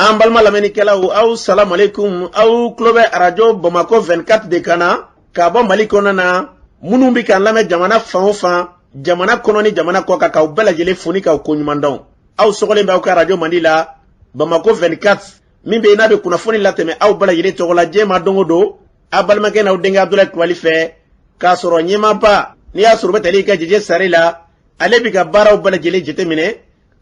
An balima lamɛnnikɛlaw, aw salamualeykum. Aw tulo bɛ arajo Bamakɔ 24 de kan na k'a bɔ Mali kɔnɔna na. Minnu bɛ k'an lamɛn jamana fan o fan, jamana kɔnɔ ni jamana kɔ kan, k'aw bɛɛ lajɛlen fo ni k'aw koɲuman dɔn. Aw sɔgɔlen bɛ aw ka arajo mandi la, Bamakɔ 24, min bɛ yen n'a bɛ kunnafoni latɛmɛ aw bɛɛ lajɛlen tɔgɔ la diɲɛ ma don o don, aw balimakɛ n'aw denkɛ Abudulayi Kulubali fɛ, k'a sɔrɔ ɲɛmaaba n'i y'a sɔrɔ u bɛ tali kɛ Jeje Sare la, ale bɛ ka baaraw bɛɛ lajɛlen jateminɛ,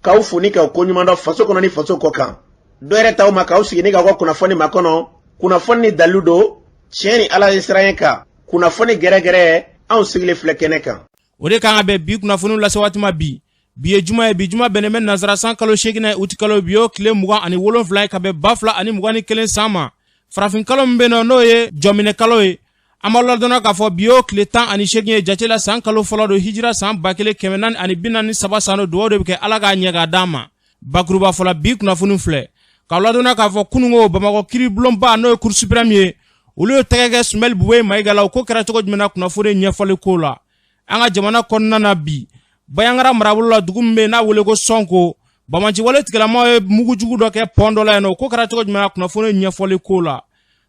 k'aw fo ni k'aw koɲuman dɔn faso kɔnɔ ni faso kɔ kan. Dɔ yɛrɛ t'aw ma k'aw sigi ni k'aw ka kunnafoni makɔnɔ, kunnafoni ni dalilu don, tiɲɛ ni Ala ye siran kan, kunnafoni gɛrɛgɛrɛ, anw sigilen filɛ kɛnɛ kan. O de kan ka bɛn bi kunnafoniw lase waati ma bi. Bi ye juma ye, bi juma bɛnnen bɛ nansara san kalo seeginnan ye, uti kalo, bi y'o tile 27 ye ka bɛn 2021 san ma. Farafin kalo min bɛ yen nɔ, n'o ye jɔminɛ kalo ye, an b'a ladɔnna k'a fɔ bi y'o tile 18 ye jate la, san kalo fɔlɔ don, hijira san 1443 san don. Dugawu de bɛ kɛ Ala k'a ɲɛ k'a d'an ma. Bakuruba fɔlɔ, bi kunnafoni filɛ k'aw ladɔnna k'a fɔ kununko Bamakɔ kiiribulonba, n'o ye Cour suprême ye, olu ye tɛgɛ kɛ Sumɛli Bubeye Mayiga la. O ko kɛra cogo jumɛn na? Kunnafoni ɲɛfɔli ko la an ka jamana kɔnɔna na bi, Banjagara marabolo la, dugu min bɛ yen n'a wele ko Sɔnko, banbaanciwale tigilamaw ye mugujugu dɔ kɛ pɔn dɔ la yen nɔ. O ko kɛra cogo jumɛn na? Kunnafoni ɲɛfɔli ko la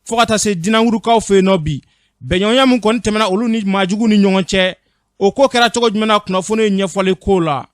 fo ka taa se Dinangurukaw fɛ yen nɔ bi, bɛnɲɔgɔnya min kɔni tɛmɛna olu ni maajugu ni ɲɔgɔn cɛ, o ko kɛra cogo jumɛn na? Kunnafoni ɲɛfɔli ko la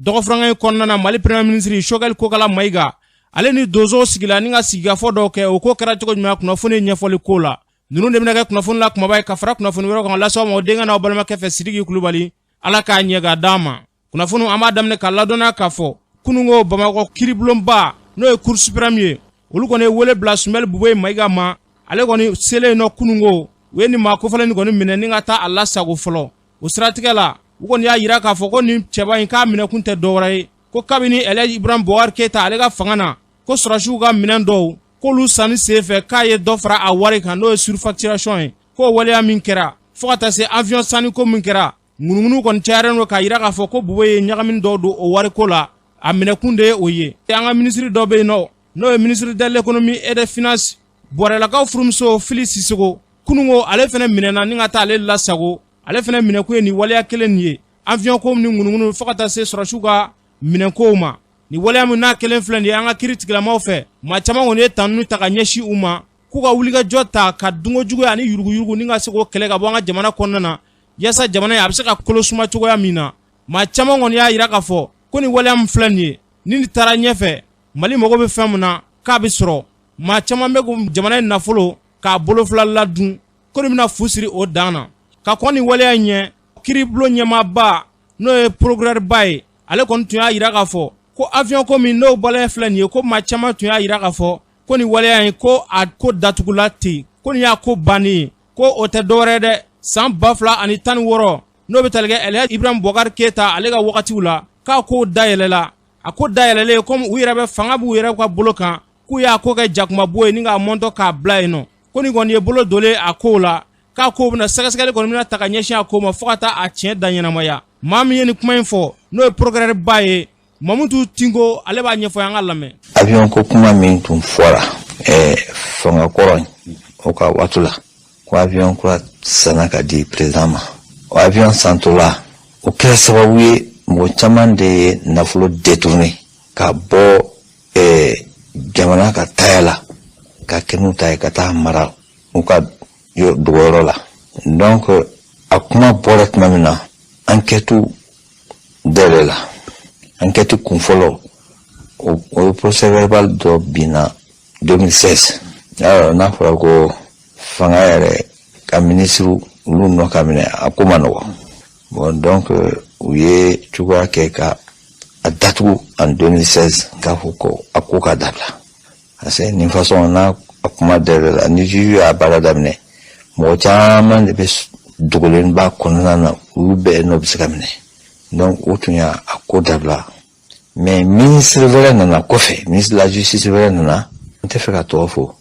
dɔgɔfurankan in kɔnɔna na, Mali premier ministre Choguel Kokala Mayiga, ale ni donsow sigila ni ka sigikafɔ dɔw kɛ. O ko kɛra cogo jumɛn na? Kunnafoni ɲɛfɔli ko la ninnu de bɛna kɛ kunnafoni la kumaba ye ka fara kunnafoni wɛrɛ kan lase aw ma o denkɛ n'aw balimakɛ fɛ, Sidiki Kulubali. Ala k'a ɲɛ k'a d'an ma. Kunnafoni an b'a daminɛ ka ladɔnniya k'a fɔ kununko Bamakɔ kiiribulonba, n'o ye Cour suprême ye, olu kɔni ye wele bila Sumɛli Bubeye Mayiga ma. Ale kɔni selen nɔ kununko, u ye nin maa kofɔlen nin kɔni minɛ ni ka taa a lasago fɔlɔ. O siratigɛ la, u kɔni y'a yira k'a fɔ ko nin cɛba in k'a minɛkun tɛ dɔwɛrɛ ye ko kabini Elhaji Ibrahim Boubacar Keita ale ka fanga na, ko sɔrɔsiw ka minɛn dɔw k'olu sanni senfɛ, k'a ye dɔ fara a wari kan, n'o ye surfacturation ye. K'o waleya min kɛra, fo ka taa se avion sanniko min kɛra, ŋunuŋunu kɔni cayaren don k'a yira k'a fɔ ko Bube ye ɲagamini dɔw don o wariko la. A minɛkun de ye o ye. An ka minisiri dɔ bɛ yen nɔ, n'o ye ministre de l'économie et des finances, Bɔrɛlakaw furumuso Fili Sisoko, kununko ale fana minɛna ni ka taa ale lasago. Ale fana minɛkun ye nin waleya kelen nin ye, avion ko ni ŋunuŋunu, fo ka taa se sɔrɔsiw ka minɛnkow ma. Nin waleya min n'a kelen filɛ nin ye, an ka kiiri tigilamaw fɛ, maa caman kɔni ye tanuni ta ka ɲɛsin u ma k'u ka wulikajɔ ta ka dunkojuguya ani yuruguyurugu ni ka se k'o kɛlɛ ka bɔ an ka jamana kɔnɔna na, yaasa jamana in a bɛ se ka kolo suma cogoya min na. Maa caman kɔni y'a yira k'a fɔ ko nin waleya min filɛ nin ye, ni nin taara ɲɛfɛ, Mali mago bɛ fɛn min na k'a bɛ sɔrɔ. Maa caman bɛ ko jamana in nafolo k'a bolofila ladun, ko nin bɛna fu siri o dan na. Ka kɔn nin waleya in ɲɛ, kiiribulon ɲɛmaaba, n'o ye procureur ba ye, ale kɔni tun y'a yira k'a fɔ ko avion ko min n'o bɔlen filɛ nin ye, ko maa caman tun y'a yira k'a fɔ ko nin waleya in, ko a ko datugula ten, ko nin y'a ko bannen ye. Ko o tɛ dɔwɛrɛ dɛ, san 2016, n'o bɛ tali kɛ Elhaji Ibrahim Boubacar Keita ale ka wagatiw la, k'a ko dayɛlɛla. A ko dayɛlɛlen, komi u yɛrɛ bɛ fanga b'u yɛrɛ ka bolo kan, k'u y'a ko kɛ jakumabo ye ni k'a mɔntɔ k'a bila yen nɔ. Ko nin kɔni ye bolo donlen a kow la, k'a ko bɛna sɛgɛsɛgɛli kɔni bɛna ta ka ɲɛsin a ko ma fo ka taa a tiɲɛ da ɲɛnamaya. Maa min ye nin kuma in fɔ, n'o ye procureur ba ye, Mamutu Tinko, ale b'a ɲɛfɔ, an ka lamɛn. Avion ko kuma min tun fɔra fanga kɔrɔ in, o ka waati la, ko avion kura sanna ka di président ma. O avion santɔla, o kɛra sababu ye mɔgɔ caman de ye nafolo détourné ka bɔ jamana ka taya la, ka kɛ n'u ta ye ka taa mara u ka dogoyɔrɔ la. Donc a kuma bɔra tuma min na, enquête dayɛlɛ la. Enquête kun fɔlɔ, o ye procès verbal dɔ binna 2016. Alors n'a fɔra ko fanga yɛrɛ ka ministre olu nɔ ka minɛ, a ko ma nɔgɔ. Bon, donc u ye cogoya kɛ ka a datugu en 2016, k'a fɔ ko a ko ka dabila, parce que nin façon n'a a kuma dayɛlɛ la, ni juge y'a baara daminɛ, mɔgɔ caman de bɛ dogolen b'a kɔnɔna na, olu bɛɛ nɔ bɛ se ka minɛ. Donc o tun y'a a ko dabila. Mais ministre wɛrɛ nana kɔfɛ, ministre de la justice wɛrɛ nana, n tɛ fɛ ka tɔgɔ fɔ,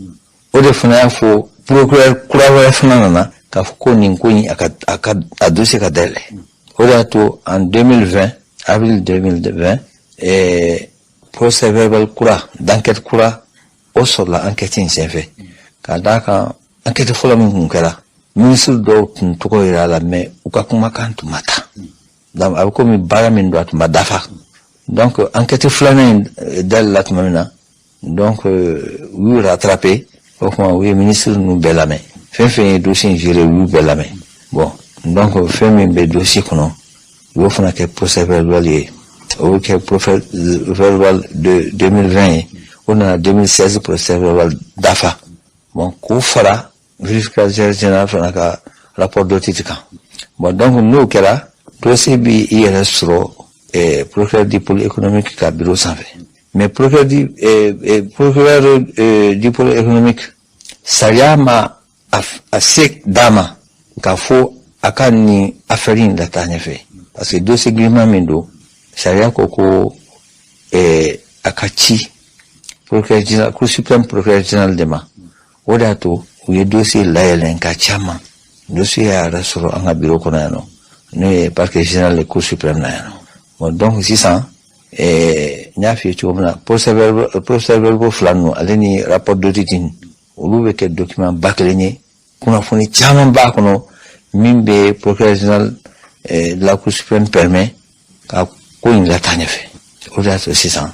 o de fana y'a fɔ, procureur kura wɛrɛ fana nana k'a fɔ ko nin ko in, a ka a dossier ka dayɛlɛ. O de y'a to en 2020, avril 2020, procès verbal kura d'enquête kura o sɔrɔla enquête in senfɛ, ka d'a kan enquête fɔlɔ min tun kɛra, ministre dɔw tun tɔgɔ yira a la, mais u ka kumakan tun ma ta. Donc a bɛ komi baara min don, a tun ma dafa. Donc enquête filanan in dayɛlɛla tuma min na, Donc u y'u rattraper. O tuma u ye ministre ninnu bɛɛ lamɛn, fɛn fɛn ye dossier in géré, u y'u bɛɛ lamɛn. Bon, donc fɛn min bɛ dossier kɔnɔ, u y'o fana kɛ procès verbal ye. O bɛ kɛ procès verbal de 2020 ye, o nana 2016 procès verbal dafa. Bon, k'o fara vérificateur général fana ka rapport d'audit kan. Bon, donc n'o kɛra, dossier bi i yɛrɛ sɔrɔ procureur du pôle économique ka bureau sanfɛ. Mais procureur du pôle économique, sariya ma a se d'a ma k'a fɔ a ka nin affaire in lataa ɲɛfɛ, parce que dossier girinman min don, sariya ko ko a ka ci procureur général, cour suprême procureur général de ma. O de y'a to u ye dossier layɛlɛn ka caman. Dossier y'a yɛrɛ sɔrɔ an ka bureau kɔnɔ yan nɔ, n'o ye parquet général de cour suprême na yan nɔ. Bon, donc sisan, n y'a f'i ye cogo min na, procès verbal fila ninnu, ale ni rapport d'audit, olu bɛ kɛ document ba kelen ye. Kunnafoni caman b'a kɔnɔ min bɛ procureur général de la cour suprême permet ka ko in lataa ɲɛfɛ. O de y'a to sisan,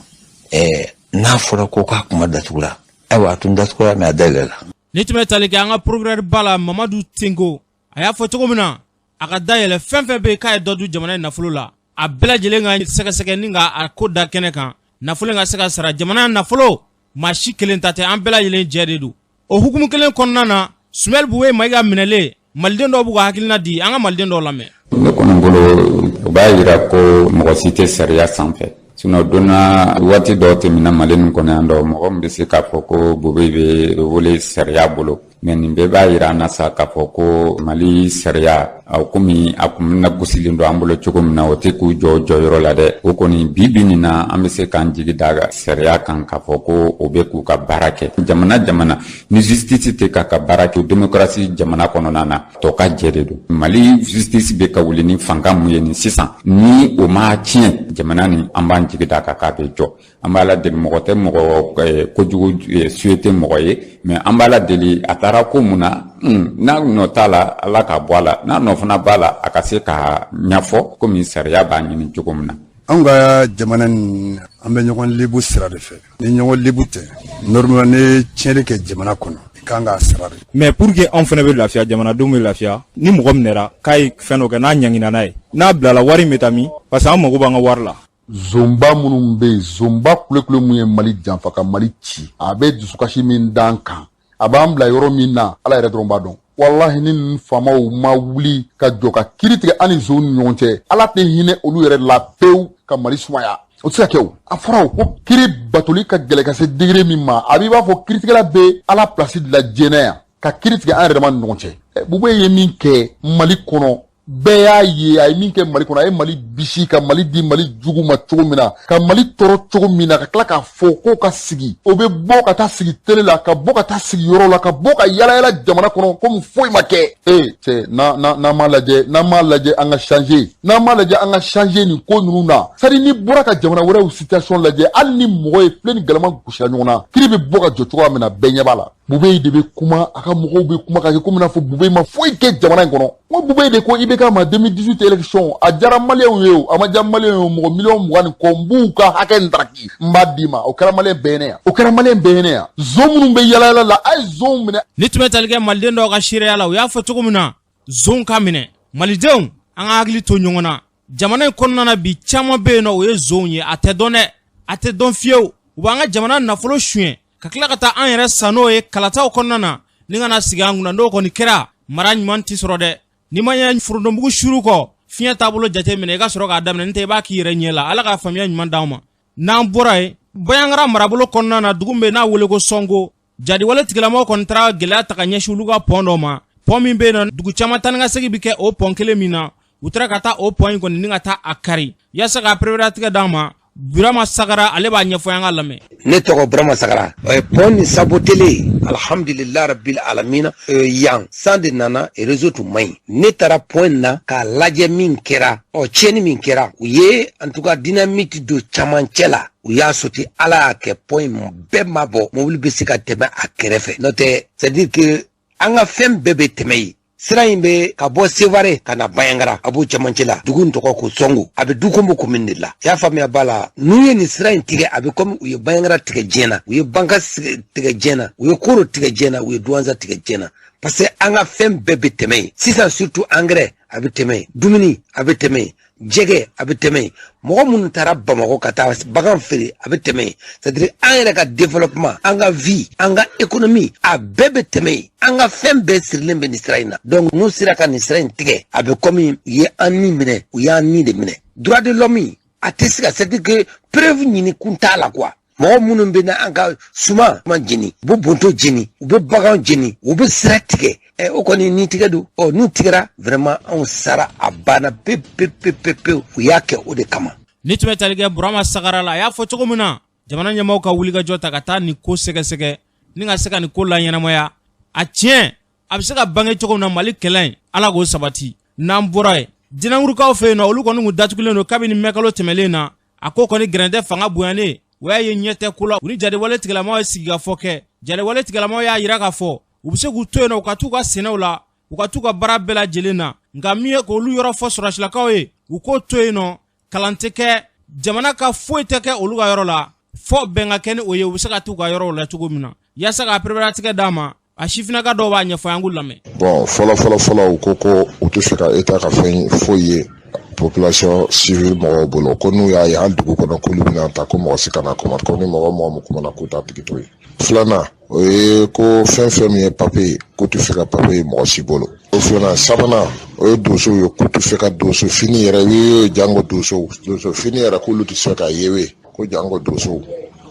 n'a fɔra ko k'a kuma datugura, ayiwa, a tun datugura, mais a dayɛlɛla. Ni tun bɛ tali kɛ an ka procureur ba la, Mamadu Tengo, a y'a fɔ cogo min na, a ka dayɛlɛ, fɛn fɛn bɛ yen k'a ye dɔ dun jamana in nafolo la, a bɛɛ lajɛlen ka sɛgɛsɛgɛ ni ka a ko da kɛnɛ kan, nafolo in ka se ka sara. Jamana nafolo, maa si kelen ta tɛ, an bɛɛ lajɛlen jɛ de don. O hukumu kelen kɔnɔna na, Sumɛli Bube Mayiga minɛlen, maliden dɔw b'u ka hakilina di. An ka maliden dɔw lamɛn. Ne kɔni bolo, o b'a yira ko mɔgɔ si tɛ sariya sanfɛ. Sinon donna waati dɔw tɛmɛna Mali nin kɔnɔ yan dɔ, mɔgɔ min bɛ se k'a fɔ ko Bobe bɛ wele sariya bolo. Mais nin bɛɛ b'a yira an na sa k'a fɔ ko Mali sariya, komi a kun bɛna gosilen don an bolo cogo min na, o tɛ k'u jɔ jɔyɔrɔ la dɛ. O kɔni, bi bi nin na, an bɛ se k'an jigi da sariya kan k'a fɔ ko o bɛ k'u ka baara kɛ. Jamana jamana ni justice tɛ k'a ka baara kɛ, démocratie jamana kɔnɔna na, tɔ ka jɛ de don. Mali justice bɛ ka wuli ni fanga mun ye nin sisan, ni o ma tiɲɛ jamana nin, an b'an jigi da kan k'a bɛ jɔ. An b'a la deli, mɔgɔ tɛ mɔgɔ kojugu souhaiter mɔgɔ ye, mais an b'a la deli, a taara ko mun na, n'a nɔ t'a la, Ala k'a bɔ a la, n'a nɔ fana b'a la, a ka se ka ɲɛfɔ komi sariya b'a ɲini cogo min na. Anw ka jamana nin, an bɛ ɲɔgɔn lebu sira de fɛ. Ni ɲɔgɔn lebu tɛ, normalement ni tiɲɛni kɛ jamana kɔnɔ, i kan k'a sara de. Mais pour que anw fana bɛ lafiya, jamanadenw bɛ lafiya, ni mɔgɔ minɛra k'a ye fɛn dɔ kɛ, n'a ɲangina n'a ye, n'a bilala, wari in bɛ taa min? Parce que an mago b'an ka wari la. Zonba minnu bɛ yen, zonba kulekule mun ye Mali janfa ka Mali ci, a bɛ dusukasi min d'an kan, a b'an bila yɔrɔ min na, Ala yɛrɛ dɔrɔn b'a dɔn. Walahi, ni ninnu faamaw ma wuli ka jɔ ka kiiri tigɛ an ni zonw ni ɲɔgɔn cɛ, Ala tɛ hinɛ olu yɛrɛ la pewu ka Mali sumaya. O tɛ se ka kɛ. O a fɔra o ko kiiri batoli ka gɛlɛ ka se degré min ma, a b'i b'a fɔ kiiritigɛla bɛ Ala place de la diɲɛ yan ka kiiri tigɛ an yɛrɛ dama ni ɲɔgɔn cɛ. Bube ye min kɛ Mali kɔnɔ, bɛɛ y'a ye. A ye min kɛ Mali kɔnɔ, a ye Mali bisi ka Mali di Mali jugu ma cogo min na, ka Mali tɔɔrɔ cogo min na, ka tila k'a fɔ k'o ka sigi, o bɛ bɔ ka taa sigi télé la, ka bɔ ka taa sigi yɔrɔ la, ka bɔ ka yala yala jamana kɔnɔ komi foyi ma kɛ. Ee cɛ, n'an m'a lajɛ, n'an m'a lajɛ an ka changer, n'an m'a lajɛ an ka changer nin ko ninnu na. C'est à dire, n'i bɔra ka jamana wɛrɛw situation lajɛ, hali ni mɔgɔ ye filen ni galama gosira ɲɔgɔn na, kiiri bɛ bɔ ka jɔ cogoya min na, bɛɛ ɲɛ b'a la. Bube de bɛ kuma, a ka mɔgɔw bɛ kuma ka kɛ komi n'a fɔ Bube ma foyi kɛ jamana in kɔnɔ. N ko Bube de ko IBK ma 2018 élection, a diyara maliyɛnw ye o, a ma diya maliyɛnw ye o, mɔgɔ miliyɔn 20 ni kɔ, n b'u ka hakɛ ndaraki, n b'a d'i ma. O kɛra maliyɛn bɛɛ ɲɛna yan, o kɛra maliyɛn bɛɛ ɲɛna yan. Zon minnu bɛ yala yala la, a ye zonw minɛ. Ni tun bɛ tali kɛ maliden dɔw ka seereya la, u y'a fɔ cogo min na, zonw ka minɛ. Malidenw, an ka hakili to ɲɔgɔn na jamana in kɔnɔna na. Bi, caman bɛ yen nɔ, o ye zonw ye. A tɛ dɔn dɛ, a tɛ dɔn fiyewu. U b'an ka jamana nafolo suɲɛ ka tila ka taa an yɛrɛ san n'o ye kalataw kɔnɔna na, ni kana sigi an kunna. N'o kɔni kɛra, mara ɲuman tɛ sɔrɔ dɛ. N'i ma ɲɛ forontomugu suru kɔ, fiɲɛ taabolo jate minɛ, i ka sɔrɔ k'a daminɛ. N'o tɛ, i b'a k'i yɛrɛ ɲɛ la. Ala ka faamuya ɲuman d'anw ma. N'an bɔra yen, Bayankara marabolo kɔnɔna na, dugu min bɛ n'a wele ko Sɔngo, jadiwale tigilamɔgɔw kɔni taara gɛlɛya ta ka ɲɛsin olu ka pont dɔ ma, pont min bɛ yen nɔ, dugu caman taa ni ka segin bɛ kɛ o pont kelen min na. U taara ka taa o pont in kɔni ni ka taa a kari. Yaasa ka pereperelatigɛ d'an ma, Burama Sagara, ale b'a ɲɛfɔ, an ka lamɛn. Ne tɔgɔ Burama Sagara. Pont nin sabotelen, alhamdulillah rabbil alamina. Yan san de nana, réseau tun man ɲi. Ne taara pont na k'a lajɛ min kɛra, ɔ tiɲɛni min kɛra, u ye en tout cas dynamite don camancɛ la, u y'a sauté. Ala y'a kɛ, pont in bɛɛ ma bɔ, mobili bɛ se ka tɛmɛ a kɛrɛfɛ. N'o tɛ, c'est à dire que an ka fɛn bɛɛ bɛ tɛmɛ yen. Sira in bɛ ka bɔ Sevare ka na Bayangara, a b'o cɛmancɛ la. Dugu in tɔgɔ ko Sɔngo, a bɛ Dukombo commune de la. I y'a faamuya ba la, n'u ye nin sira in tigɛ, a bɛ komi u ye Bayangara tigɛ diɲɛ na, u ye Banka tigɛ diɲɛ na, u ye Koro tigɛ diɲɛ na, u ye Duwanza tigɛ diɲɛ na. Parce que an ka fɛn bɛɛ bɛ tɛmɛ yen sisan, surtout engrais a bɛ tɛmɛ yen, dumuni a bɛ tɛmɛ yen, jɛgɛ a bɛ tɛmɛ yen, mɔgɔ minnu taara Bamakɔ ka taa bagan feere a bɛ tɛmɛ yen. C'est à dire an yɛrɛ ka développement, an ka vie, an ka économie, a bɛɛ bɛ tɛmɛ yen. An ka fɛn bɛɛ sirilen bɛ nin sira in na. Donc n'u sera ka nin sira in tigɛ, a bɛ komi u ye an ni minɛ, u y'an ni de minɛ. Droit de l'homme a tɛ se ka, c'est à dire que preuve ɲini kun t'a la quoi. Mɔgɔ minnu bɛ na an ka suman jeni, u bɛ bonto jeni, u bɛ bagan jeni, u bɛ sira tigɛ, ɛ o kɔni ni tigɛ don. Ɔ n'u tigɛra, vraiment anw sara, a banna pewu pewu pewu pewu. U y'a kɛ o de kama. Ni tun bɛ tali kɛ Burama Sagara la, a y'a fɔ cogo min na, jamana ɲɛmaaw ka wulikajɔ ta ka taa nin ko sɛgɛsɛgɛ ni ka se ka nin ko laɲɛnamaya. A tiɲɛ a bɛ se ka bange cogo min na Mali kɛlɛ in, Ala k'o sabati. N'an bɔra yen, Dinangurukaw fɛ yen nɔ, olu kɔni kun datugulen don kabini mɛkalo tɛmɛlen na. A ko kɔni gɛrɛntɛ fanga bonyanen, o y'a ye ɲɛ tɛ ko la. U ni jadewale tigilamaw ye sigikafɔ kɛ. Jadewale tigilamaw y'a yira k'a fɔ u bɛ se k'u to yen nɔ, u ka t'u ka sɛnɛw la, u ka t'u ka baara bɛɛ lajɛlen na, nka min ye k'olu yɔrɔ fɔ sɔrɔsilakaw ye, u k'o to yen nɔ, kalan tɛ kɛ, jamana ka foyi tɛ kɛ olu ka yɔrɔ la, fɔ bɛn ka kɛ ni o ye, u bɛ se ka t'u ka yɔrɔw la cogo min na, yaasa ka pereperelatigɛ d'a ma. A sifinnaka dɔw b'a ɲɛfɔ, an k'u lamɛn. Bon, fɔlɔ fɔlɔ fɔlɔ, u ko ko u tɛ fɛ ka État ka fɛn foyi ye population civile mɔgɔw bolo, ko n'u y'a ye hali dugu kɔnɔ, k'olu bɛna ta, ko mɔgɔ si kana kuma, ko ni mɔgɔ mɔgɔ min kumana, k'u t'a tigi to yen. Filanan, o ye ko fɛn fɛn min ye papiye ye, k'u tɛ fɛ ka papiye ye mɔgɔ si bolo. O filanan. Sabanan, o ye donsow ye, k'u tɛ fɛ ka donso fini yɛrɛ ye, jango donsow, donso fini yɛrɛ, k'olu tɛ se ka ye, ko jango donsow.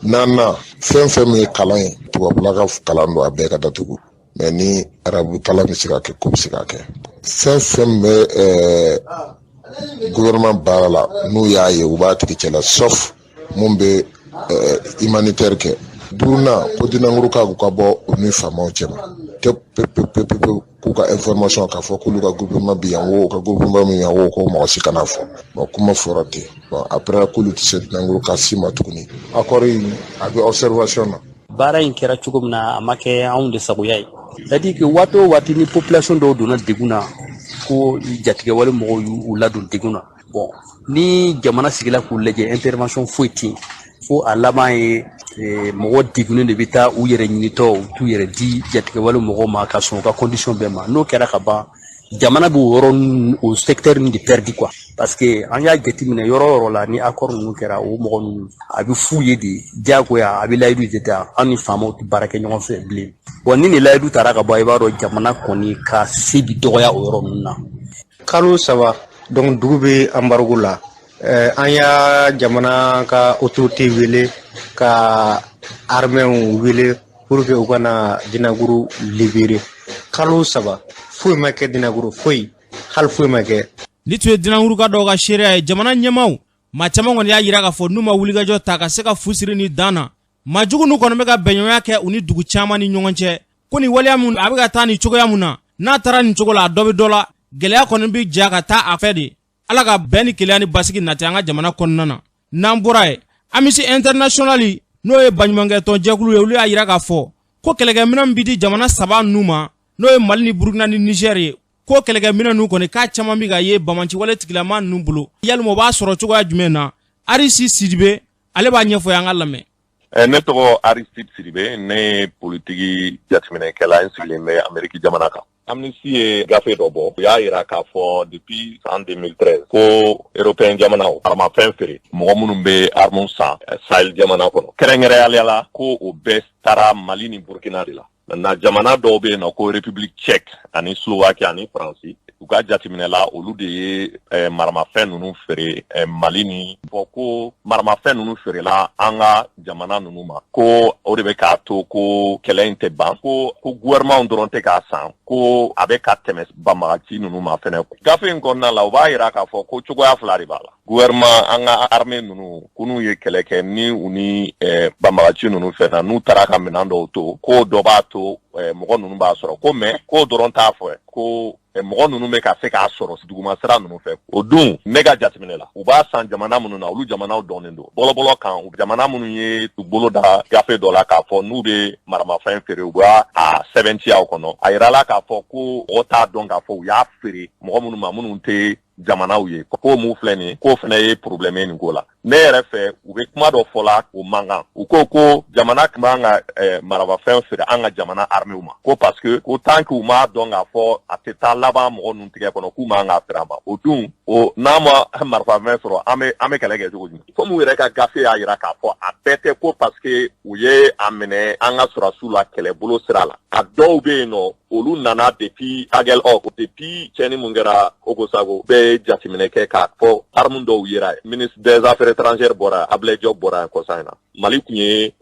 Naaninan, fɛn fɛn min ye kalan ye, tubabula ka kalan don, a bɛɛ ka datugu, mais ni arabu kalan bɛ se ka kɛ, ko bɛ se ka kɛ. Fɛn fɛn bɛ gouvernement baara la, n'u y'a ye, u b'a tigi cɛla, sauf mun bɛ humanitaire kɛ. Duurunan, ko Dinangurukaw ka bɔ u ni faamaw cɛma pewu pewu pewu pewu, k'u ka information k'a fɔ k'olu ka groupement bɛ yan wo, ka groupement bɛ yan wo, ko mɔgɔ si kana fɔ. Bon, kuma fɔra ten. Bon, après, k'olu tɛ se Dinanguruka si ma tuguni. Accord in, a bɛ observation na. Baara in kɛra cogo min na, a ma kɛ anw de sagoya ye. C'est à dire que waati o waati ni population dɔw donna degun na, ko jatigɛwale mɔgɔw y'u ladon degun na, bon, ni jamana sigila k'u lajɛ, intervention foyi tɛ yen, fo a laban ye mɔgɔ degunnen de bɛ taa u yɛrɛ ɲinitɔ, u t'u yɛrɛ di jatigɛwale mɔgɔw ma ka sɔn u ka condition bɛɛ ma. N'o kɛra ka ban, jamana b'o yɔrɔ, o secteur nin de perdu quoi. Parce que an y'a jateminɛ, yɔrɔ o yɔrɔ la ni accord ninnu kɛra, o mɔgɔ ninnu, a bɛ f'u ye de diyagoya, a bɛ layidu de ta, an ni faamaw tɛ baara kɛ ɲɔgɔn fɛ bilen. Bon, ni nin layidu taara ka bɔ, i b'a dɔn jamana kɔni ka se bi dɔgɔya o yɔrɔ ninnu na. Kalo 3 donc, dugu bɛ embargo la. An y'a jamana ka autorité wele, ka armée wele pour que u ka na Dinaguru libérer. Kalo 3, foyi ma kɛ Dinaguru, foyi, hali foyi ma kɛ. Ni tun ye Dinanguruka dɔw ka seereya ye. Jamana ɲɛmaw maa caman kɔni y'a yira k'a fɔ n'u ma wulikajɔ ta ka se ka fu siri ni dan na, maa jugu n'u kɔni bɛ ka bɛnɲɔgɔnya kɛ u ni dugu caman ni ɲɔgɔn cɛ, ko nin waleya mun a bɛ ka taa nin cogoya mun na, n'a taara nin cogo la, a dɔ bɛ dɔ la, gɛlɛya kɔni bɛ ja ka taa a fɛ de. Ala ka bɛn ni kelenya ni basigi nati an ka jamana kɔnɔna na. N'an bɔra yen, Amnesty International, n'o ye baɲumankɛtɔn jɛkulu ye, olu y'a yira k'a fɔ ko kɛlɛkɛminɛn min bɛ di jamana saba ninnu ma, n'o ye Mali ni Burukina ni Niger ye, ko kɛlɛkɛminɛn ninnu kɔni, k'a caman bɛ ka ye bamaciwale tigilama ninnu bolo. Yalima o b'a sɔrɔ cogoya jumɛn na? Arisi Sidibe, ale b'a ɲɛfɔ, an ka lamɛn. Ne tɔgɔ Aristide Sidibe, ne ye politiki jateminɛkɛla, n sigilen bɛ Ameriki jamana kan. Amnesty ye gafe dɔ bɔ, u y'a yira k'a fɔ depuis san 2013 ko européen jamanaw aramafɛn feere, mɔgɔ minnu bɛ armes san Sahel jamana kɔnɔ, kɛrɛnkɛrɛnyala la, ko o bɛɛ taara Mali ni Burkina de la. Na jamana dɔw bɛ yen nɔ ko République tchèque ani Slovaquie ani Faransi, u ka jateminɛ la, olu de ye maramafɛn ninnu feere Mali ni. Bɔn, ko maramafɛn ninnu feerela an ka jamana ninnu ma, ko o de bɛ k'a to ko kɛlɛ in tɛ ban, ko gouvernement dɔrɔn tɛ k'a san, ko a bɛ ka tɛmɛ banbagaci ninnu ma fɛnɛ. Gafe in kɔnɔna la, u b'a yira k'a fɔ ko cogoya fila de b'a la. Gouvernement, an ka armée ninnu, ko n'u ye kɛlɛ kɛ ni u ni banbagaci ninnu fɛnɛ, n'u taara ka minɛn dɔw to, ko dɔ b'a to mɔgɔ ninnu b'a sɔrɔ, ko mais k'o dɔrɔn t'a fɔ, ko Mɔgɔ ninnu bɛ ka se k'a sɔrɔ duguma sira ninnu fɛ. O dun, ne ka jateminɛ la, u b'a san jamana minnu na, olu jamanaw dɔnnen don bɔlɔbɔlɔ kan. Jamana minnu ye u bolo da gafe dɔ la k'a fɔ n'u bɛ maramafɛn feere, u b'a a sɛbɛntiya o kɔnɔ. A yirala k'a fɔ ko mɔgɔ t'a dɔn k'a fɔ u y'a feere mɔgɔ minnu ma, minnu tɛ jamanaw ye. Ko mun filɛ nin ye, k'o fana ye problème ye nin ko la. Ne yɛrɛ fɛ, u bɛ kuma dɔ fɔ la, o man kan. U ko ko jamana tun b'an ka maramafɛn feere an ka jamana armée ma, ko parce que ko tant que u m'a dɔn k'a fɔ a tɛ taa laban mɔgɔ ninnu tigɛ kɔnɔ, k'u man k'a feere a ma. O dun, o n'an ma marifafɛn sɔrɔ, an bɛ kɛlɛ kɛ cogo jumɛn? Komi u yɛrɛ ka gafe y'a jira k'a fɔ a bɛɛ tɛ ko parce que u ye a minɛ an ka sɔrɔdasiw la kɛlɛbolo sira la. A dɔw bɛ yen nɔ, olu nana depuis Aguelhok, depuis tiɲɛni mun kɛra Ogosago. Bɛɛ ye jateminɛ kɛ k'a fɔ arme dɔw yera yen. Ministre des Affaires étrangères bɔra, Ablaye Diop bɔra yan kɔsa in na. Mali tun ye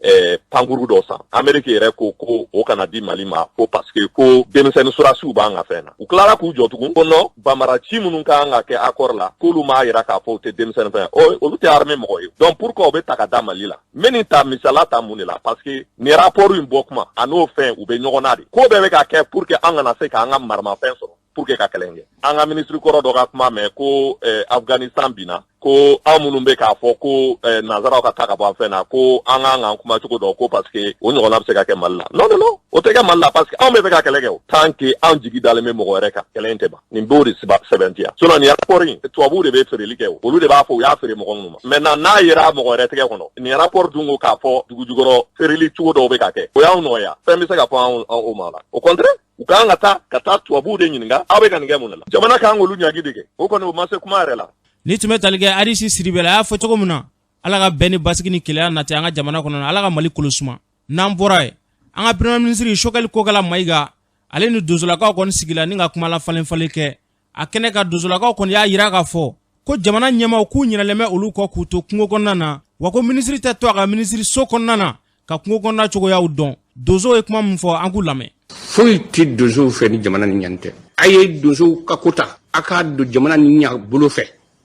pankuru dɔ san. Amérique yɛrɛ ko ko o kana di Mali ma, ko parce que ko denmisɛnnin sɔrɔdasiw b'an ka fɛn na. U tilara k'u jɔ tugun ko non, banbaraci minnu kan ka kɛ accord la, k'olu m'a yira k'a fɔ u tɛ denmisɛnnin fɛn, olu tɛ armée mɔgɔ ye. Donc pourquoi u bɛ ta ka da Mali la? N bɛ nin ta misala ta mun de la? Parce que nin rapport in bɔ kuma a n'o fɛn, u bɛ ɲɔgɔn na de. Ko bɛɛ bɛ ka kɛ pour que an kana se k'an ka maramafɛn sɔrɔ pour que ka kɛlɛ kɛ. An ka ministre kɔrɔ dɔ ka kuma mɛn ko Afghanistan binna, ko an minnu bɛ k'a fɔ ko nanzaraw ka taa ka bɔ an fɛn na, ko an k'an k'an kuma cogo dɔn, ko parce que o ɲɔgɔnna bɛ se ka kɛ Mali la. Non, non, non, o tɛ kɛ Mali la, parce que anw bɛ fɛ ka kɛlɛ kɛ. O tant que anw jigi dalen bɛ mɔgɔ wɛrɛ kan, kɛlɛ in tɛ ban. Nin b'o de sɛbɛntiya. Sinon nin rapport in, tubabuw de bɛ feereli kɛ, o olu de b'a fɔ u y'a feere mɔgɔ minnu ma. Maintenant, n'a yera mɔgɔ wɛrɛ tɛgɛ kɔnɔ, nin rapport dun ko k'a fɔ dugujukɔrɔ feereli cogo dɔw bɛ ka kɛ, o y'anw nɔgɔya. Fɛn bɛ se ka fɔ anw o ma la. Au contraire, u kan ka taa tubabuw de ɲininka: aw bɛ ka nin kɛ mun de la? Jamana kan k'olu ɲagi de kɛ. O kɔni, o ma se kuma yɛrɛ la. Ni tun bɛ tali kɛ Arisi Siribe la, a y'a fɔ cogo min na, Ala ka bɛn ni basigi ni keleya nati an ka jamana kɔnɔ, Ala ka Mali kolo suma. N'an bɔra yen, an ka premier ministre Choguel Kokala Mayiga, ale ni donsolakaw kɔni sigila ni ka kuma la falen falen kɛ a kɛnɛ ka. Donsolakaw kɔni y'a yira k'a fɔ ko jamana ɲɛmaw k'u ɲinɛlen bɛ olu kɔ k'u to kungo kɔnɔna na, wa ko minisiri tɛ to a ka minisiri so kɔnɔna na ka kungo kɔnɔna cogoyaw dɔn. Donsow ye kuma min fɔ, an k'u lamɛn. Foyi tɛ donsow fɛ ni jamana ni ɲani tɛ. A ye donsow ka ko ta, a k'a don jamana ni ɲa bolo fɛ.